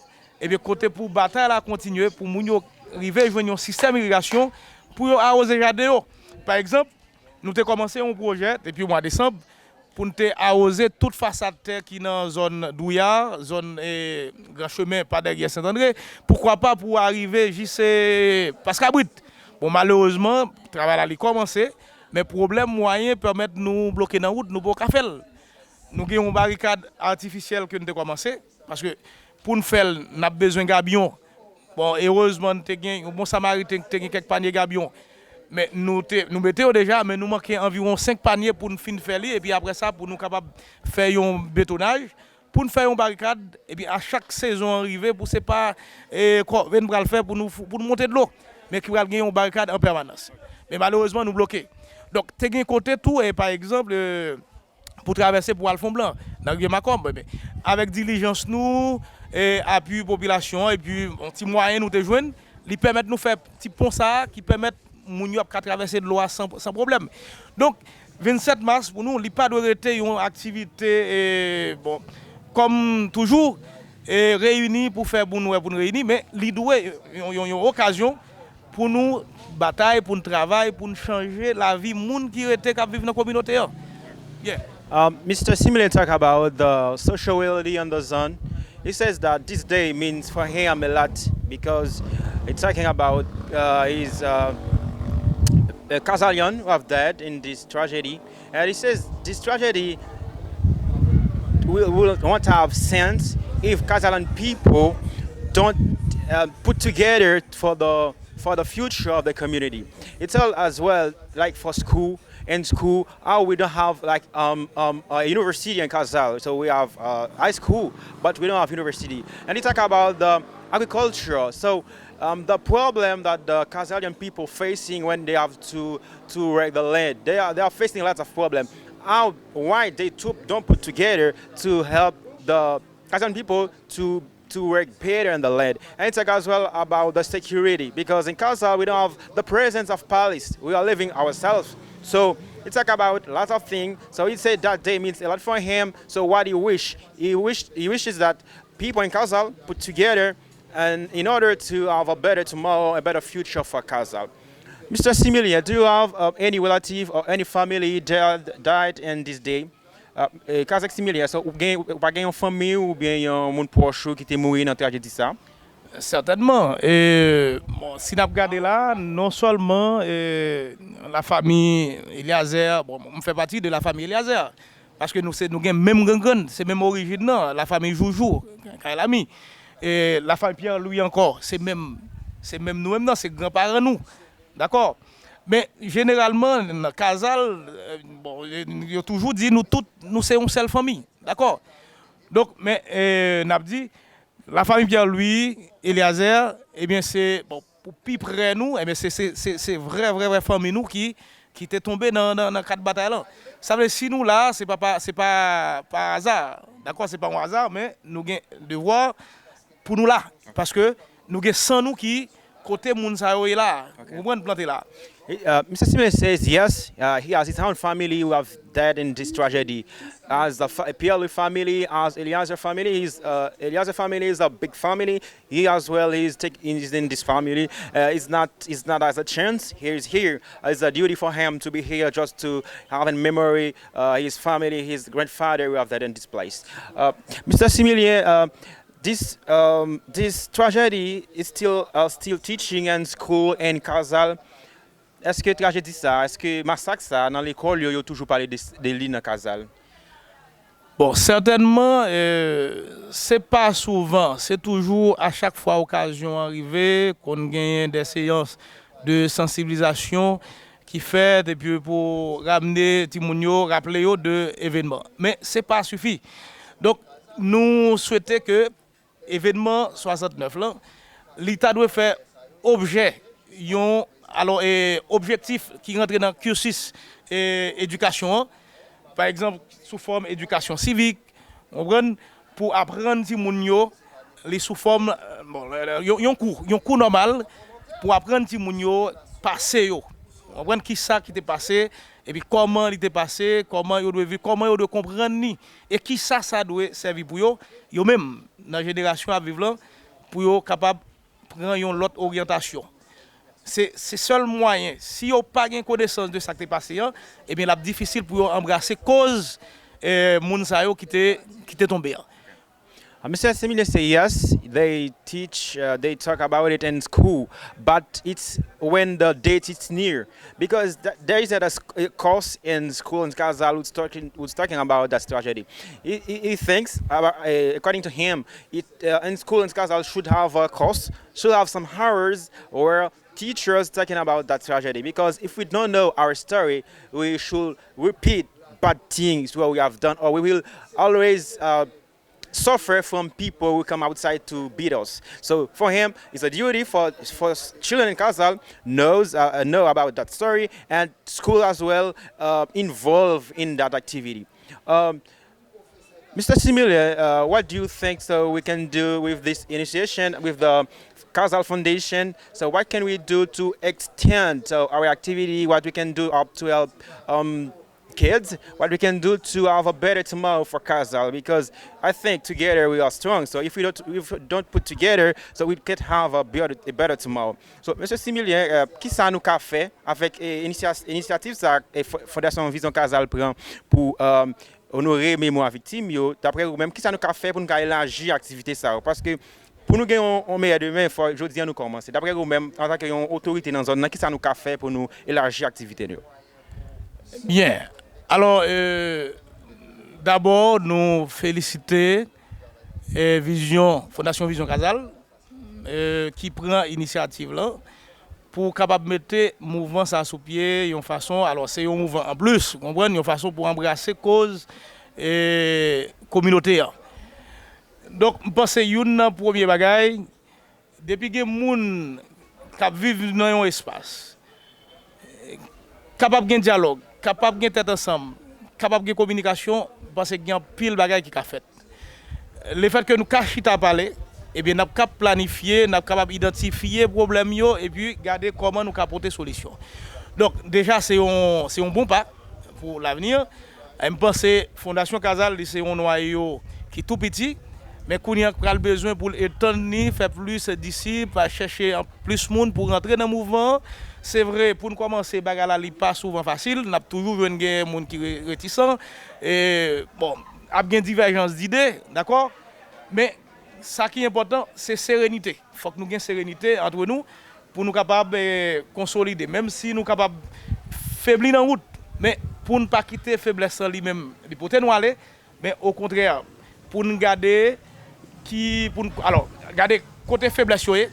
ebyen, kote pou batay la kontinye, pou moun yo rive jwenn yon sistèm irigasyon, pou yo awoze jaden yo. Pa egzanp, nou te kòmanse yon pwojè depi mwa desanm, pou n te awoze tout fasad tè ki nan zòn Douya, zòn, e, Gran Chemen, pa dèyè Sent Andre, poukwa pa pou arive jis, e, Pas Kabrit. Bon, malerezman, travay la li kòmanse, men pwoblèm mwayen pèmèt nou bloke nan wout, nou poko ka fè l. Nou gen yon barikad atifisyèl ke n te kòmanse, paske pou n fè l, n ap bezwen gabyon. Bon, erezman, n te gen yon bon Samariten ki te gen kèk panye gabyon. Men nou te, nou mete yo deja, men nou manke anviwon senk panye pou n fin fè li, epi apre sa, pou nou kapab fè yon betonaj, pou n fè yon barikad, epi a chak sezon an rive, pou se pa, e, kòve n pral fè pou nou, pou nou monte dlo, men ki pral gen yon barikad an pèmanans. Men malerezman, nou bloke. Donk, te gen kote tou, e, pa egzanp, e, pou travèse pou al Fon Blan, nan Rivyè Makòb. Ebyen, avèk dilijans nou, e, apui popilasyon an, epi yon ti mwayen nou te jwenn, li pèmèt nou fè ti pon sa a ki pèmèt moun yo ap ka travèse dlo a san, san pwoblèm. Donk, vennsèt mas pou nou, li pa dwe rete yon aktivite, e, bon, kòm toujou, e, reyini pou fè pou nou wè pou n reyini, men li dwe yon, yon, yon okazyon pou nou batay, pou n travay, pou n chanje lavi moun ki rete k ap viv nan kominote an. Yeah. Um, Mister Simile talk about the social reality on the zone. He says that this day means for him a lot because it's talking about uh, his uh, uh, Kazalian who have died in this tragedy. And he says this tragedy will, will won't have sense if Kazalian people don't uh, put together for the for the future of the community. It's all as well like for school in school, how we don't have like um, um, a university in Kazal. So we have uh, high school, but we don't have university. And you talk about the agriculture. So um, the problem that the Kazalian people facing when they have to to work the land, they are they are facing lots of problems. How why they to, don't put together to help the Kazalian people to to work better in the land. And it's like as well about the security because in Kaza we don't have the presence of police. We are living ourselves. So it's like about lots of things. So he said that day means a lot for him. So what he wish? He wish he wishes that people in Kaza put together and in order to have a better tomorrow, a better future for Kaza. Mister Similia, do you have uh, any relative or any family that died in this day? Kazèk Similya, so ou gen ou pa gen yon fanmi w oubyen yon moun pwòch ou ki te mouri nan trajedi sa? Sètènman. E, bon, si n ap gade la, non sèlman e, lafanmi Eliezer, bon, m fè pati de lafanmi Eliezer, paske nou se nou gen menm grangrann, se menm orijin nan, lafanmi Joujou, Kay Lami, e, lafanmi Pierre Louis ankò, se menm, se menm nou menm nan, se granparan nou. Dakò? Men, jeneralman, nan Kazal, bon, yo toujou di nou tout, nou se yon sèl fanmi. Dakò? Donk, men, n ap di, la famille Pierre-Louis, Eliezer, ebyen, se, bon, pou pi prè nou, ebyen, se, se, se, se vrè, vrè, vrè fanmi nou ki, ki te tonbe nan, nan, nan kad batay lan. Sa vle, si nou la, se pa, pa, se pa, pa aza. Dakò, se pa yon aza, men nou gen devwa pou nou la. Paske nou gen san nou ki kote moun sa yo ye la. Ou konprann, plante la. Uh, Mister Simeon says yes, uh, he has his own family who have died in this tragedy. As the fa- Pierre family, as Eliezer family, he's, uh, Eliezer family is a big family. He as well, he's, take, he's in this family. Uh, it's not, it's not as a chance. He's here. It's a duty for him to be here just to have in memory uh, his family, his grandfather who have died in this place. Uh, Mister Similien, uh, this, um, this tragedy is still, uh, still teaching in school in Kazal. Èske trajedi sa, èske masak sa nan lekòl yo, yo toujou pale de, de li nan Kazal? Bon, sètènman, se pa souvan, se toujou a chak fwa okazyon an rive, konn genyen de seyans de sansibilizasyon ki fèt epi pou ramne timoun yo, raple yo de evènman. Men se pa sifi. Donk, nou swete ke evènman swasantnèf lan, li ta dwe fè objè yon, alò, e, objektif ki rantre nan cursus e, edikasyon an, pa egzanp, sou fòm edikasyon sivik, w konprann, pou aprann timoun yo li sou fòm, bon, yon, yon kou, yon kou nòmal pou aprann timoun yo pase yo. W konprann kisa ki te pase, epi kòman li te pase, kòman yo dwe viv, kòman yo dwe konprann li, e kisa sa dwe sèvi pou yo, yo menm, nan jenerasyon ap viv lan, pou yo kapab pran yon lòt oryantasyon. Se, se sèl mwayen, si yo pa gen konesans de sa k te pase an, ebyen l ap difisil pou yo anbrase koz eh, moun sa yo ki te, ki te tonbe an. Uh, Mister Similien say yes, they teach, uh, they talk about it in school, but it's when the date is near. Because th- there is a, a course in school in Kazal who's talking, who's talking about that tragedy. He, he, he thinks, about, uh, according to him, it, uh, in school in Kazal should have a course, should have some hours where teachers talking about that tragedy. Because if we don't know our story, we should repeat bad things what we have done, or we will always uh, suffer from people who come outside to beat us. So for him, it's a duty for, for children in Kazal knows, uh, know about that story, and school as well uh, involved in that activity. Um, Mister Similien, uh, what do you think so we can do with this initiation, with the Kazal Foundation? So what can we do to extend so our activity, what we can do up to help um, kids, what we can do to have a better tomorrow for Kazal? Because I think together we are strong. So if we don't, if we don't put together, so we can't have a better, a better tomorrow. So, Mesye Similien, uh, kisa nou ka fè avèk eh, inisya- inisyativ sa eh, Fondasyon Vizyon Kazal pran pou um, onore memwa viktim yo, daprè ou menm, kisa nou ka fè pou nou ka elaji aktivite sa yo? Paske pou nou gen yon, yon meyè demen, fò jodi an nou kòmanse. Daprè ou menm, antanke yon otorite nan zòn nan, kisa nou ka fè pou nou elaji aktivite nou yo? Byen. Alò, euh, dabò, nou felisite eh, vizyon, Fondasyon Vizyon Kazal, eh, ki pran inisyativ lan pou kapab mete mouvman sa sou pye yon fason, alò se yon mouvman anplis, ou konprann, yon fason pou anbrase koz eh, kominote an. Donk, m panse youn nan premye bagay, depi gen moun k ap viv nan yon espas, kapab gen dyalòg, kapab gen tèt ansanm, kapab gen kominikasyon, m panse gen anpil bagay ki ka fèt. Lefètke nou ka chita pale, ebyen n ap kab planifye, n ap kapab idantifye pwoblèm yo epi gade kòman nou ka pote solisyon. Donk, deja se yon, se yon bon pa pou lavni. E m panse Fondasyon Kazal, li se yon nwayo ki tou piti, men kounye a k pral bezwen pou l etann li, fè plis disip, al chèche plis moun pou rantre nan mouvman an. Se vre, pou n kòmanse, bagay la li pa souvan fasil, n ap toujou jwenn gen moun ki re- retisan. E, bon, ap gen divèjans dide, dakò? Men, sa ki enpòtan, se serenite. Fòk nou gen serenite antre nou pou nou kapab eh, konsolide. Menm si nou kapab febli nan wout, men pou n pa kite feblès lan li menm, li pote nou ale, men okontrè, pou n gade ki, pou n, alò, gade kote feblès yo ye,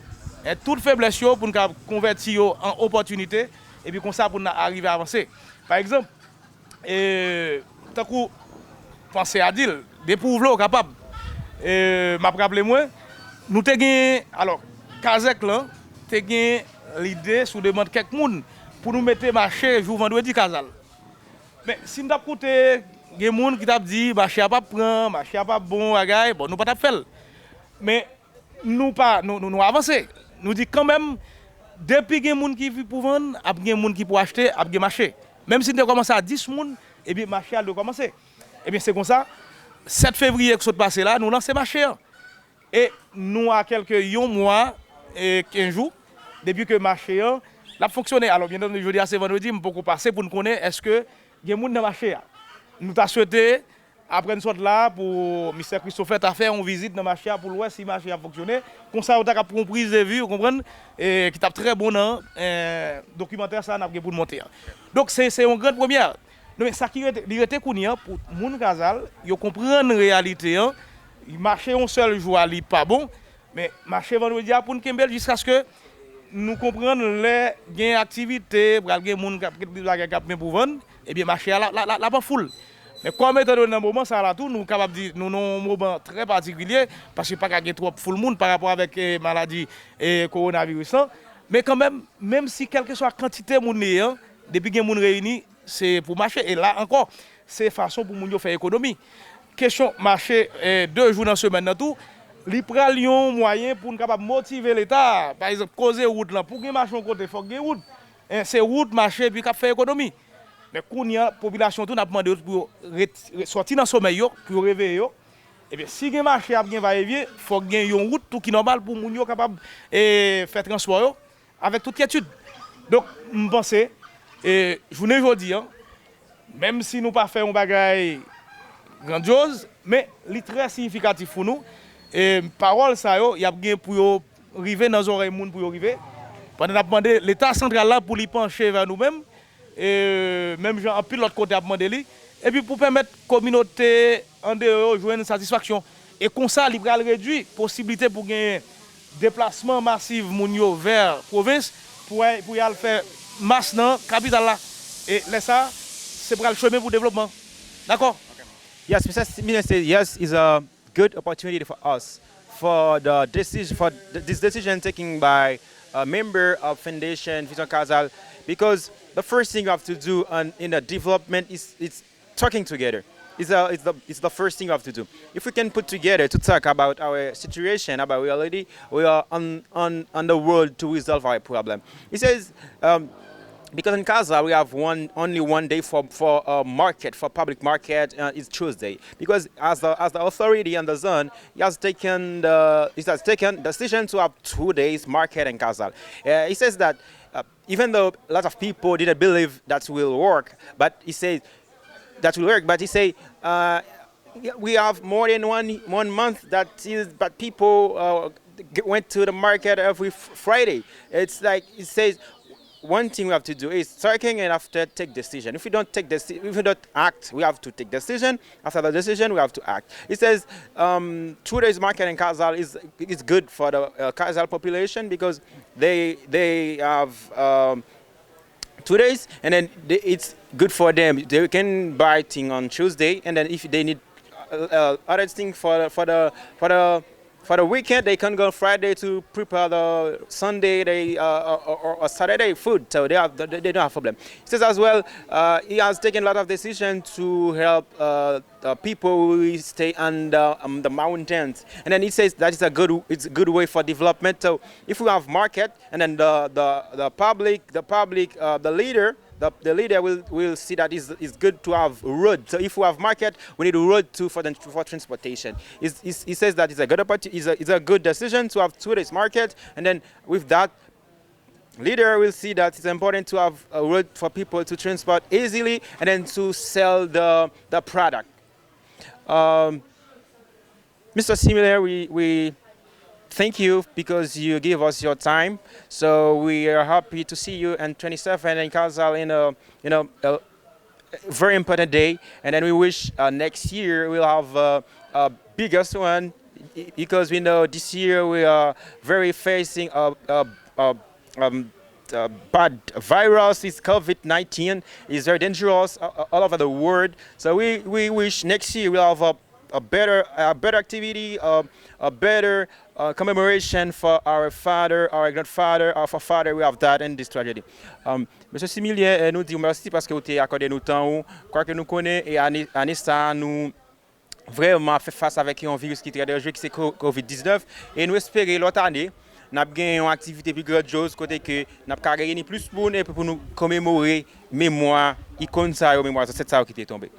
E tout feblès yo pou n ka konvèti yo an opòtinite, epi konsa pou n arive avanse. Pa egzanp, e, tankou panse a di l, depi w vle w kapab. E, m ap raple mwen, nou te gen, alò, Kazèk lan te gen lide sou demann kèk moun pou nou mete mache jou vandredi Kazal. Men, si n t ap koute, gen moun ki t ap di, mache a p ap pran, mache a p ap bon, bagay, bon, nou pa t ap fè l. Men, nou pa, nou, nou, nou avanse. Nou di kanmenm, depi gen moun ki pou vann, ap gen moun ki pou achte, ap gen mache. Menm si n te kòmanse a dis moun, ebyen, mache a dwe kòmanse. Ebyen, se konsa, sèt fevriye k sot pase la, nou lanse mache an. E nou a kèlke yon mwa e kenz jou depi ke mache an l ap fonksyone. Alò, byen antandi, jodi a se vandredi, m poko pase pou n konnen èske gen moun nan mache a. Nou ta swete, apre n sot la, pou mistè Christopher ta fè yon vizit nan mache a pou l wè si mache a ap fonksyone. Konsa, yo ta ka pran yon priz de vi, ou konprann, e, ki t ap trè bon nan, e, dokimantè sa a n ap gen pou n monte an. Donk, se, se yon gran premyè. Non, men sa ki rete, li rete kounye a pou moun Kazal, yo konprann reyalite an. Mache yon sèl jou a, li pa bon, men mache vandredi a pou n kenbe l jiskaske nou konprann lè gen aktivite, pral gen moun k ap, gen bagay k ap gen pou vann, ebyen mache a la, la, la, la pa foul. Men kòm etandone nan moman sa a la tou, nou kapab di nou nan yon moman trè patikilye, paske pa ka gen twòp foul moun pa rapò avèk, e, maladi, e, kowonaviris lan. Men kanmenm, menm si kèlkeswa kantite moun li ye an, depi gen moun reyini, se pou mache. E la ankò, se fason pou moun yo fè ekonomi. Kesyon mache, e, de jou nan semèn nan tou, li pral yon mwayen pou n kapab motive Leta. Pa egzanp, koze wout lan, pou gen mache yon kote, fòk gen wout. E, se wout, mache, epi k ap fè ekonomi. Men kounye a, popilasyon tou, n ap mande yo pou yo ret-, re-, sòti nan somèy yo, pou yo reveye yo. Ebyen, si gen mache, ap gen vayevyen, fòk gen yon wout tou ki nòmal pou moun yo kapab, e, fè transpò yo avèk tout kyetid. Donk, m panse, e, jounen jodi an, menm si nou pa fè yon bagay grandyoz, men li trè siyifikatif pou nou. E pawòl sa yo, y ap gen pou yo rive nan zòrèy moun pou yo rive. Pandan n ap mande Leta santral la pou li panche vè nou menm, e, menm jan anpil lòt kote ap mande li, epi pou pèmèt kominote andeyò yo jwenn satisfaksyon. E konsa, li pral redui posiblite pou gen deplasman masiv moun yo vè pwovens pou, pou y al fè mas nan kapital la. E lè sa, se pral chemen pou devlopman. Dakò? Yes, Mister S- Minister, yes, is a good opportunity for us for the decision for th- this decision taken by a member of Foundation Vision Casal, because the first thing you have to do on, in the development is it's talking together. It's, a, it's, the, it's the first thing you have to do. If we can put together to talk about our situation, about reality, we are on, on, on the road to resolve our problem. He says, um, because in Casal we have one only one day for for uh, market for public market uh, is Tuesday, because as the as the authority in the zone, he has taken the he has taken decision to have two days market in Casal. Uh, he says that uh, even though a lot of people didn't believe that will work, but he said that will work, but he say uh, we have more than one one month that is but people uh, g- went to the market every f- Friday. It's like it says one thing we have to do is talking and after take decision. If we don't take deci- if we don't act, we have to take decision. After the decision, we have to act. It says um, two days market in Kazal is is good for the uh, Kazal population because they they have um, two days, and then they, it's good for them. They can buy thing on Tuesday, and then if they need uh, uh, other thing for for the for the for the weekend, they can go Friday to prepare the Sunday they uh, or, or, or Saturday food. So they have they, they don't have problem. He says as well, uh, he has taken a lot of decision to help uh, the people who stay on the um, the mountains. And then he says that is a good it's a good way for development. So if we have market, and then the the, the public the public uh, the leader the, the leader will, will see that it's, it's good to have road. So if we have market, we need road too for the, for transportation. It's, it's, he says that it's a good opportunity, it's a, it's a good decision to have two days market, and then with that, leader will see that it's important to have a road for people to transport easily and then to sell the, the product. Um, Mister Similar, we, we thank you because you give us your time. So we are happy to see you and twenty-seven in Kazal in a, you know, a very important day. And then we wish uh, next year we'll have a, a biggest one. because we know this year we are very facing a, a, a, um, a bad virus. Is covid nineteen is very dangerous uh, uh, all over the world. So we, we wish next year we'll have a, a better a better activity, a, a better uh, commemoration for our father, our grandfather, our forefather. We have that in this tragedy. Um, Mesye Similyen, eh, nou di w mèsi paske w te akòde nou tan ou. Kwake nou konnen, e ane, ane sa a, nou vrèman ap fè fas avèk yon viris ki trè danjere, ki se ko-, covid diznèf. E nou espere lòt ane, n ap gen yon aktivite pi grandyoz kote ke n ap ka reyini plis moun epi pou nou komemore memwa ikòn sa yo, memwa zansèt sa yo ki te tonbe.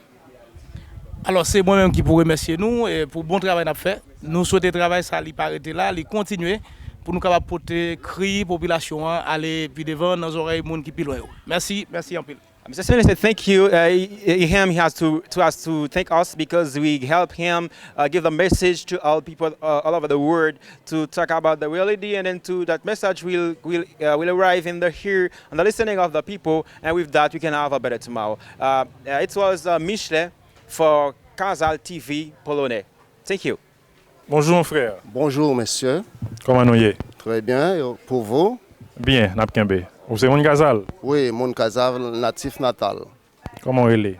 Alò, se mwen menm ki pou remèsye nou e pou bon travay n ap fè. Nou swete travay sa li pa rete la, li kontinye pou nou kapab pote kri popilasyon an ale pi devan nan zòrèy moun ki pi lwen yo. Mèsi, mèsi anpil. Mister Sylvester said thank you. Uh, he, he- him he has to, to us to thank us because we help him uh, give the message to all people uh, all over the world to talk about the reality, and then to that message will will uh, will arrive in the ear and the listening of the people, and with that we can have a better tomorrow. Uh, uh, it was uh, Michelet for Kazal T V Polonais. Thank you. Bonjou mon frè. Bonjour, monsieur. Kòman nou ye? Très bien. Et pour vous? Byen, n ap kenbe. Ou se moun Kazal? Oui, moun Kazal, natif natal. Kòman w rele?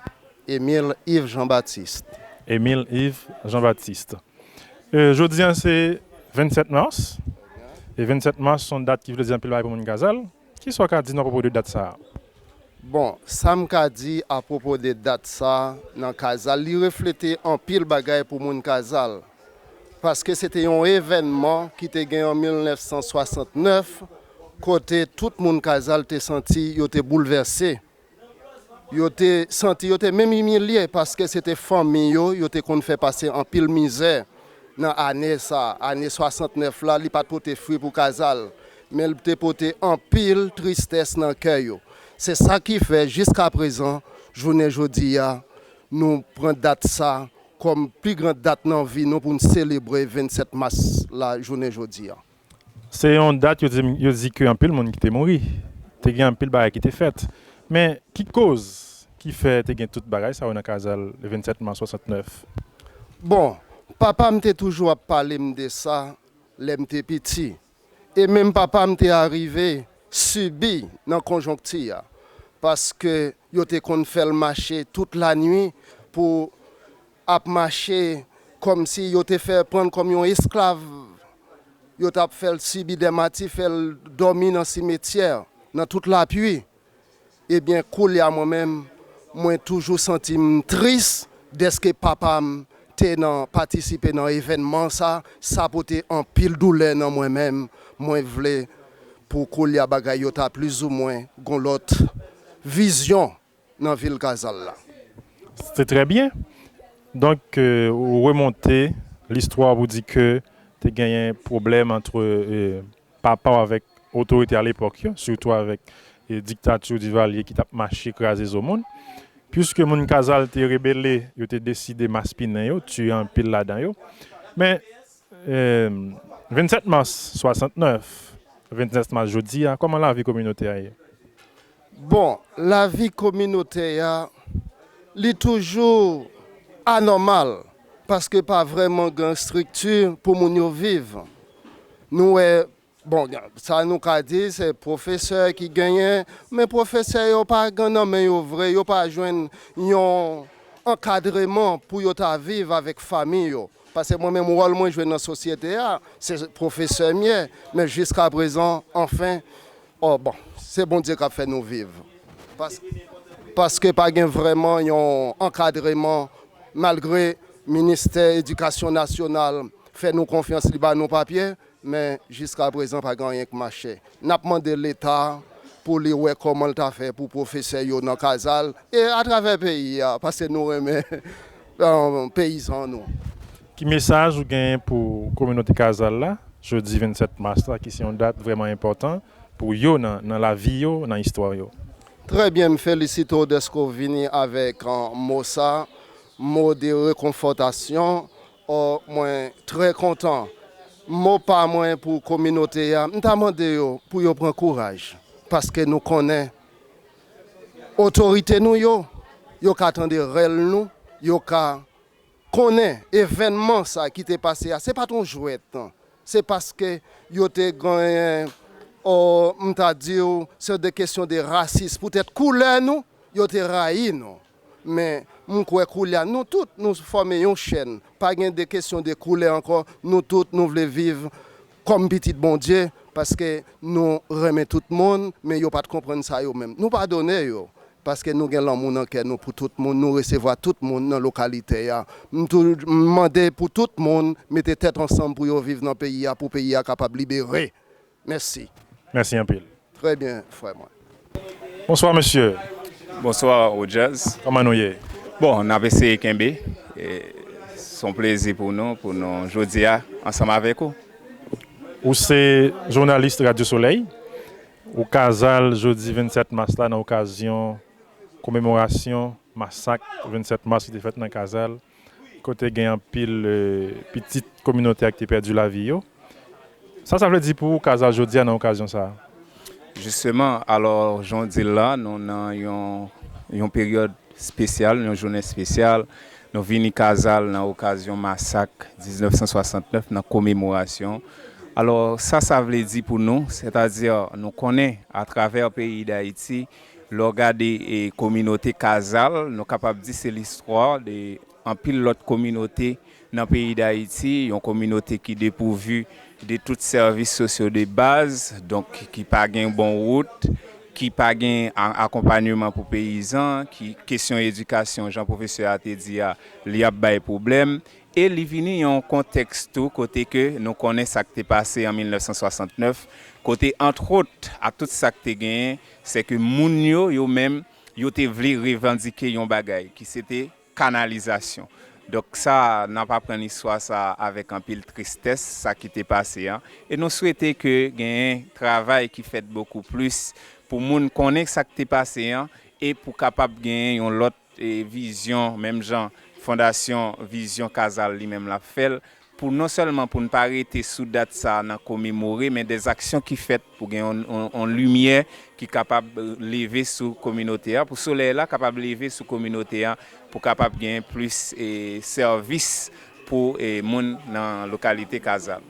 Émile Yves Jean-Baptiste. Émile Yves Jean-Baptiste. Euh, jodi a se vennsèt mas. E vennsèt mas se yon dat ki vle di anpil bagay pou moun Kazal. Kisa w ka di nou apwopo de dat sa a? Bon, sa m ka di apwopo de dat sa nan Kazal, li reflete anpil bagay pou moun Kazal. Paske se te yon evènman ki te gen an mil nèf san swasant nèf, kote tout moun Kazal te santi yo te boulvèse. Yo te santi yo te menm imilye paske se te fanmi yo, yo te konn fè pase anpil mizè nan ane sa, ane swasant nèf la, li pa t pote fwi pou Kazal, men l te pote anpil tristès nan kè yo. Se sa ki fè, jiskaprezan, jounen jodi a, nou pran dat sa kòm pi gran dat nan vi nou pou n selebre vennsèt mas la, jounen jodi a. Se yon dat yo di, yo di ke anpil moun ki te mouri, te gen anpil bagay ki te fèt. Men ki koz ki fè te gen tout bagay sa yo nan Kazal le vennsèt mas swasant nèf? Bon, papa m te toujou ap pale m de sa lè m te piti. E menm papa m te arive sibi nan konjonkti a. Paske yo te konn fè l mache tout lanwi pou ap mache kòmsi yo te fè pran l kòm yon esklav. Yo t ap fè l sibi dè mati, fè l dòmi nan simetyè, nan tout lapli. Ebyen, koulye a mwen menm, mwen toujou santi m tris dèske papa m te nan patisipe nan evènman sa, sa pote anpil doulè nan mwen menm. Mwen vle pou koulye a bagay yo ta plizoumwen gon lòt vizyon nan vil Kazal la. Se trè byen. Donk, euh, ou remonte listwa pou di ke te genyen pwoblèm ant euh, papa w avèk otorite alepòk yo, sitou avèk eh, diktati Divalye ki t ap mache kraze zo moun. Piske moun Kazal te rebele, yo te deside maspinen yo, tiye anpil ladan yo. Men, eh, vennsèt mas swasant nèf, vennsèt mas jodi a, kòman lavi kominote a ye? Bon, lavi kominotè a, li toujou anòmal, paske pa vrèman gen estrikti pou moun yo viv. Nou wè, bon, sa nou ka di, se pwofesè ki genyen, men pwofesè yo pa gen nan men yo vre, yo pa jwenn yon ankadreman pou yo ta viv avèk fanmi yo. Paske mwen menm, wòl mwen jwe nan sosyete a, se pwofesè m ye, men jiskaprezan, anfen, o bon, se Bondye k ap fè nou viv. Pas, paske pa gen vrèman yon ankadreman, malgre Ministè Edikasyon Nasyonal fè nou konfyans, li ba nou papye, men jiskaprezan pa gen anyen k mache. N ap mande Leta pou li wè kòman l ta fè pou pwofesè yo nan Kazal e atravè peyi a, paske nou renmen peyizan nou. Ki mesaj ou genyen pou kominote Kazal la, jodi vennsèt mas la, ki se yon dat vrèman enpòtan pou yo nan, nan lavi yo, nan istwa yo? Trè byen, m felisite w dèske w vini avèk mo sa, mo de rekonfòtasyon. O, mwen trè kontan. Mo pa mwen pou kominote a, m ta mande yo pou yo pran kouraj, paske nou konnen otorite nou yo, yo ka tande rèl nou, yo ka konnen evènman sa ki te pase a, se pa t yon jwèt, non. Se paske yo te genyen, o, m ta di w, se de kesyon de rasis. Poutèt koulè nou, yo te rayi nou. Men, m kwè koulye a, nou tout, nou fòme yon chèn. Pa gen de kesyon de koulè ankò. Nou tout, nou vle viv kòm pitit Bondye, paske nou renmen tout moun, men yo pa t konprann sa yo menm. Nou padone yo, paske nou gen lanmou nan kè nou pou tout moun, nou resevwa tout moun nan lokalite a. M tou, m mande pou tout moun mete tèt ansanm pou yo viv nan peyi a, pou peyi a kapab libere. Mèsi. Mèsi anpil. Trè byen, frè mwen. Bonswa, mesye. Bonswa, Rogers. Kòman nou ye? Bon, n ap eseye kenbe. E, se yon plezi pou nou, pou nou jodi a, ansanm avèk ou. Ou se jounalis Radyo Solèy. Ou Kazal jodi vennsèt mas la nan okazyon komemorasyon masak vennsèt mas ki te fèt nan Kazal, kote gen anpil, eh, pitit kominote a ki te pèdi lavi yo. Sa, sa vle di pou ou Kazal jodi a nan okazyon sa a? Jisteman, alò, jan w di l la, nou nan yon, yon peryòd espesyal, yon jounen espesyal. Nou vini Kazal nan okazyon masak diznèf san swasantnèf, nan komemorasyon. Alò, sa, sa vle di pou nou, sètadi, nou konnen, atravè peyi Dayiti, lè w gade, e, kominote Kazal, nou kapab di se listwa de anpil lòt kominote nan peyi Dayiti, yon kominote ki depouvi de tout sèvis sosyo de baz, donk ki pa gen bon wout, ki pa gen a-, akonpanyeman pou peyizan, ki kesyon edikasyon, jan pwofesè a te di a, li ap bay pwoblèm. E li vini yon kontèks tou kote ke nou konnen sa k te pase an mil nèf san swasantnèf, kote, antwòt, a tout sa k te genyen, se ke moun yo, yo menm, yo te vle revandike yon bagay, ki se te kanalizasyon. Donk sa, n ap aprann istwa sa a avèk anpil tristès, sa ki te pase an. E nou swete ke genyen travay ki fèt bokou plis pou moun konnen sa k te pase an e pou kapab genyen yon lòt, e, vizyon, menm jan Fondasyon Vizyon Kazal li menm l ap fè l, pou non sèlman pou n pa rete sou dat sa a nan komemore, men dèzaksyon ki fèt pou gen yon, yon, yon limyè ki kapab leve sou kominote a, pou solèy la kapab leve sou kominote a, pou kapab gen plis, e, sèvis pou, e, moun nan lokalite Kazal.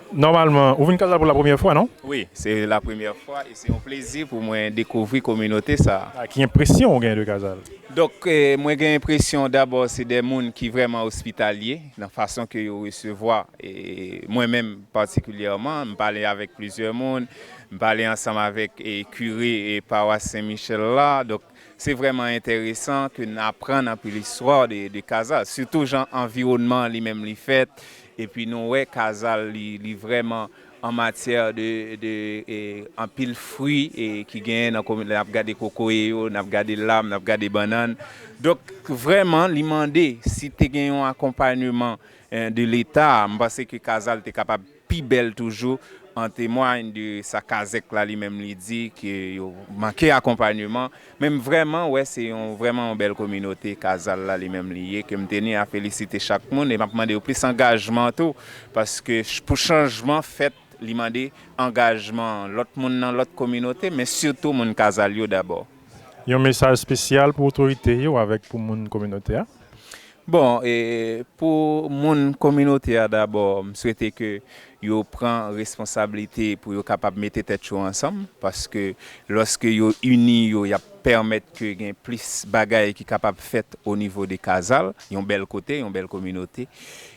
Nòmalman, ou vin Kazal pou la premyè fwa, non? Wi, se la premyè fwa e se yon plezi pou mwen dekouvri kominote sa a. A, ki enpresyon ou gen de Kazal? Donk, e, mwen gen enpresyon, dabò, se de moun ki vrèman ospitalye nan fason ke yo resevwa, e, mwen menm patikilyèman, m pale avèk plizyè moun, m pale ansanm avèk, e, kire, e, pawas Sen Michèl la. Donk, se vrèman enteresan ke n aprann anpil istwa de, de Kazal, sitou jan anviwònman an li menm li fèt, epi nou wè Kazal li, li vrèman an matyè de, de, e, anpil fwi, e, ki genyen nan komin, n ap gade kokoye yo, n ap gade lam, n ap gade bannann. Donk, vrèman, li mande si te gen yon akonpanyeman, e, de Leta, m panse ke Kazal te kapab pi bèl toujou, an temway de sa Kazèk la li menm li di, ke yo manke akonpanyeman. Men m vrèman wè se yon, vrèman yon bèl kominote Kazal la li menm li ye, ke m teni a felisite chak moun, e m ap mande yo plis angajman tou, paske ch-, pou chanjman fèt, li mande angajman lòt moun nan lòt kominote, men sitou moun Kazal yo dabò. Yon mesaj espesyal pou otorite yo avèk pou moun kominote a? Bon, e, pou moun kominote a dabò, m swete ke yo pran responsablite pou yo kapab mete tèt yo ansanm, paske lòske yo ini yo, y ap pèmèt ke gen plis bagay ki kapab fèt o nivo de Kazal, yon bèl kote, yon bèl kominote.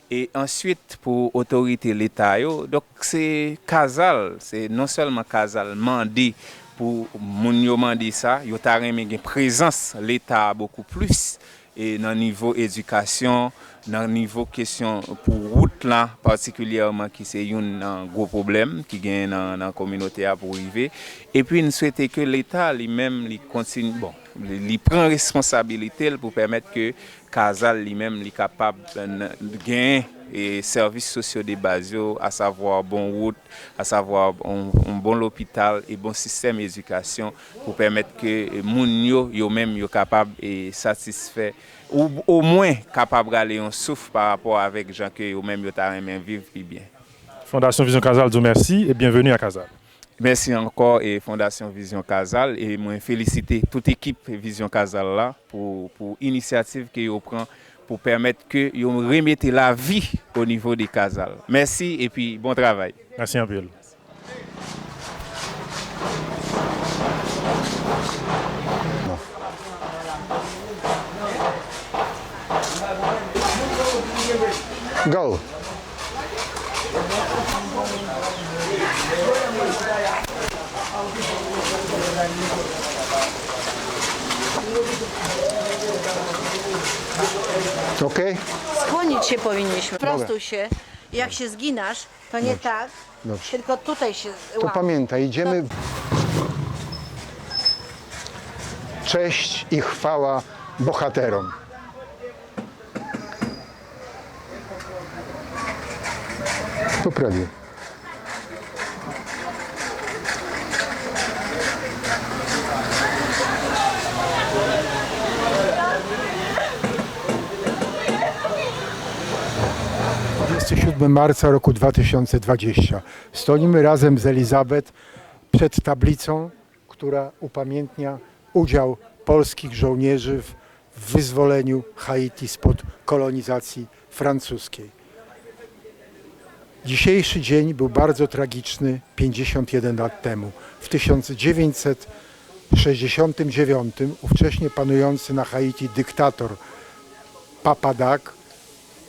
E answit, pou otorite Leta yo, donk se Kazal, se non sèlman Kazal mande pou moun yo mande sa, yo ta renmen gen prezans Leta bokou plis, e nan nivo edikasyon, nan nivo kesyon pou wout la patikilyèman, ki se youn nan gwo pwoblèm ki genyen nan, nan kominote a pou rive. Epi n swete ke Leta li menm li kontinye, bon, li, li pran responsabilite l pou pèmèt ke Kazal li menm li kapab, e, n-, genyen, e, sèvis sosyo de baz yo, asavwa bon wout, asavwa yon, yon bon lopital e bon sistèm edikasyon pou pèmèt ke, e, moun yo, yo menm yo kapab, e, satisfè ou omwen kapab rale yon souf pa rapò avèk jan ke yo menm yo ta renmen viv pi byen. Fondasyon Vizyon Kazal di w mèsi e byenveni a Kazal. Mèsi ankò, e, Fondasyon Vizyon Kazal, e mwen felisite tout ekip Vizyon Kazal la pou, pou inisyativ ke yo pran pou pèmèt ke yo remete lavi o nivo de Kazal. Mèsi epi bon travay. Mèsi anpil. Go. Okej? Skłonić się powinniśmy. Dobra. Prostuj się. Jak się zginasz, to nie tak, tylko tutaj się łap. To pamiętaj, idziemy. Cześć i chwała bohaterom. To prawie. Dwudziestego siódmego marca roku dwa tysiące dwadzieścia. Stoimy razem z Elizabeth przed tablicą, która upamiętnia udział polskich żołnierzy w wyzwoleniu Haiti spod kolonizacji francuskiej. Dzisiejszy dzień był bardzo tragiczny pięćdziesiąt jeden lat temu. W tysiąc dziewięćset sześćdziesiątym dziewiątym ówcześnie panujący na Haiti dyktator Papa Dak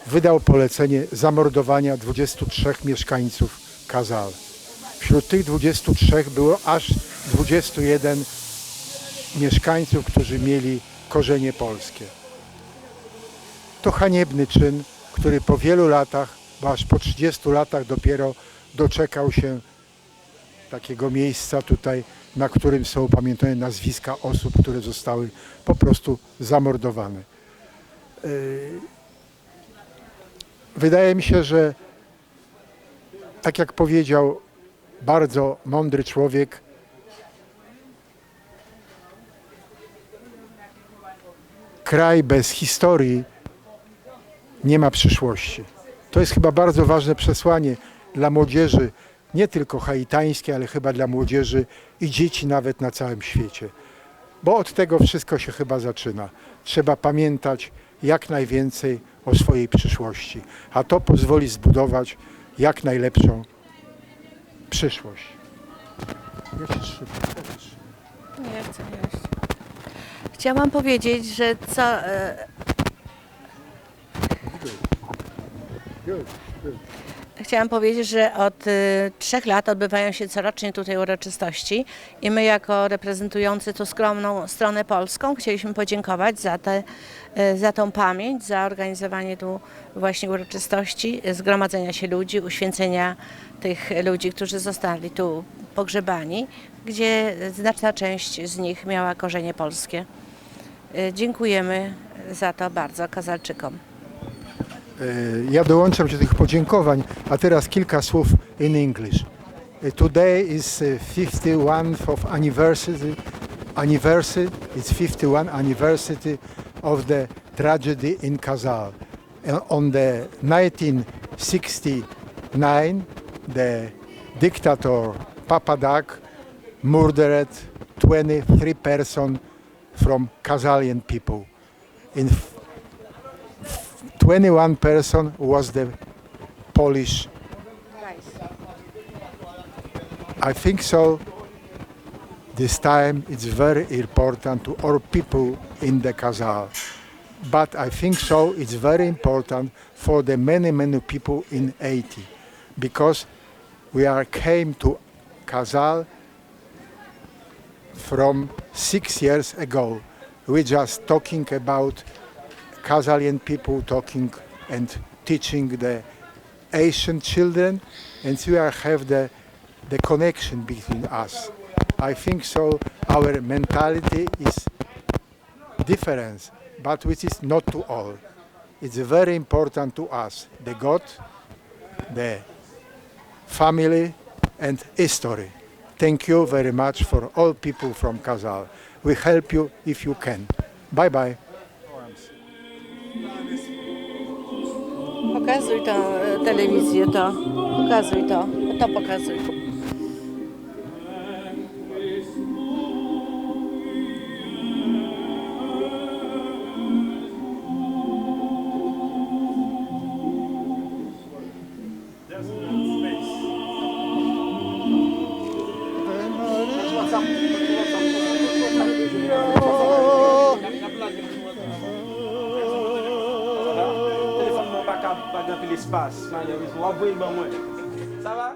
wydał polecenie zamordowania dwudziestu trzech mieszkańców Kazal. Wśród tych dwudziestu trzech było aż dwudziestu jeden mieszkańców, którzy mieli korzenie polskie. To haniebny czyn, który po wielu latach, bo aż po trzydziestu latach dopiero doczekał się takiego miejsca tutaj, na którym są upamiętnione nazwiska osób, które zostały po prostu zamordowane. Yy, Wydaje mi się, że tak jak powiedział bardzo mądry człowiek, kraj bez historii nie ma przyszłości. To jest chyba bardzo ważne przesłanie dla młodzieży, nie tylko haitańskiej, ale chyba dla młodzieży i dzieci nawet na całym świecie. Bo od tego wszystko się chyba zaczyna. Trzeba pamiętać jak najwięcej o swojej przyszłości, a to pozwoli zbudować jak najlepszą przyszłość. Ja się trzymam, ja się trzymam. Nie chcę jeść. Chciałam powiedzieć, że co, e, Good. Good. Good. Chciałam powiedzieć, że od, y, trzech lat odbywają się corocznie tutaj uroczystości i my jako reprezentujący tu skromną stronę polską chcieliśmy podziękować za te, y, za tą pamięć, za organizowanie tu właśnie uroczystości, zgromadzenia się ludzi, uświęcenia tych ludzi, którzy zostali tu pogrzebani, gdzie znaczna część z nich miała korzenie polskie. E, dziękujemy za to bardzo Kazalczykom. E, ja dołączam się do tych podziękowań, a teraz kilka słów in English. E, today is, e, fifty-one of anniversary, anniversary, it's fifty-one anniversary of the tragedy in Kazal. E, on the nineteen sixty-nine, the dictator Papa Dak murdered twenty-three persons from Kazalian people. In f-, f-, twenty-one person was the Polish. I think so. This time it's very important to all people in the Kazal. But I think so it's very important for the many, many people in Haiti, because we are came to Kazal from six years ago. We just talking about Kazalian people talking and teaching the Haitian children, and we are have the, the connection between us. I think so. Our mentality is difference, but which is not to all. It's very important to us, the God, the family, and history. Thank you very much for all people from Kazal. We help you if you can. Bye bye. Pokazuj tę, e, telewizję, to. Pokazuj to. To pokazuj. Pa gen anpil espas, malerezman. W ap voye l ban mwen. Sa va?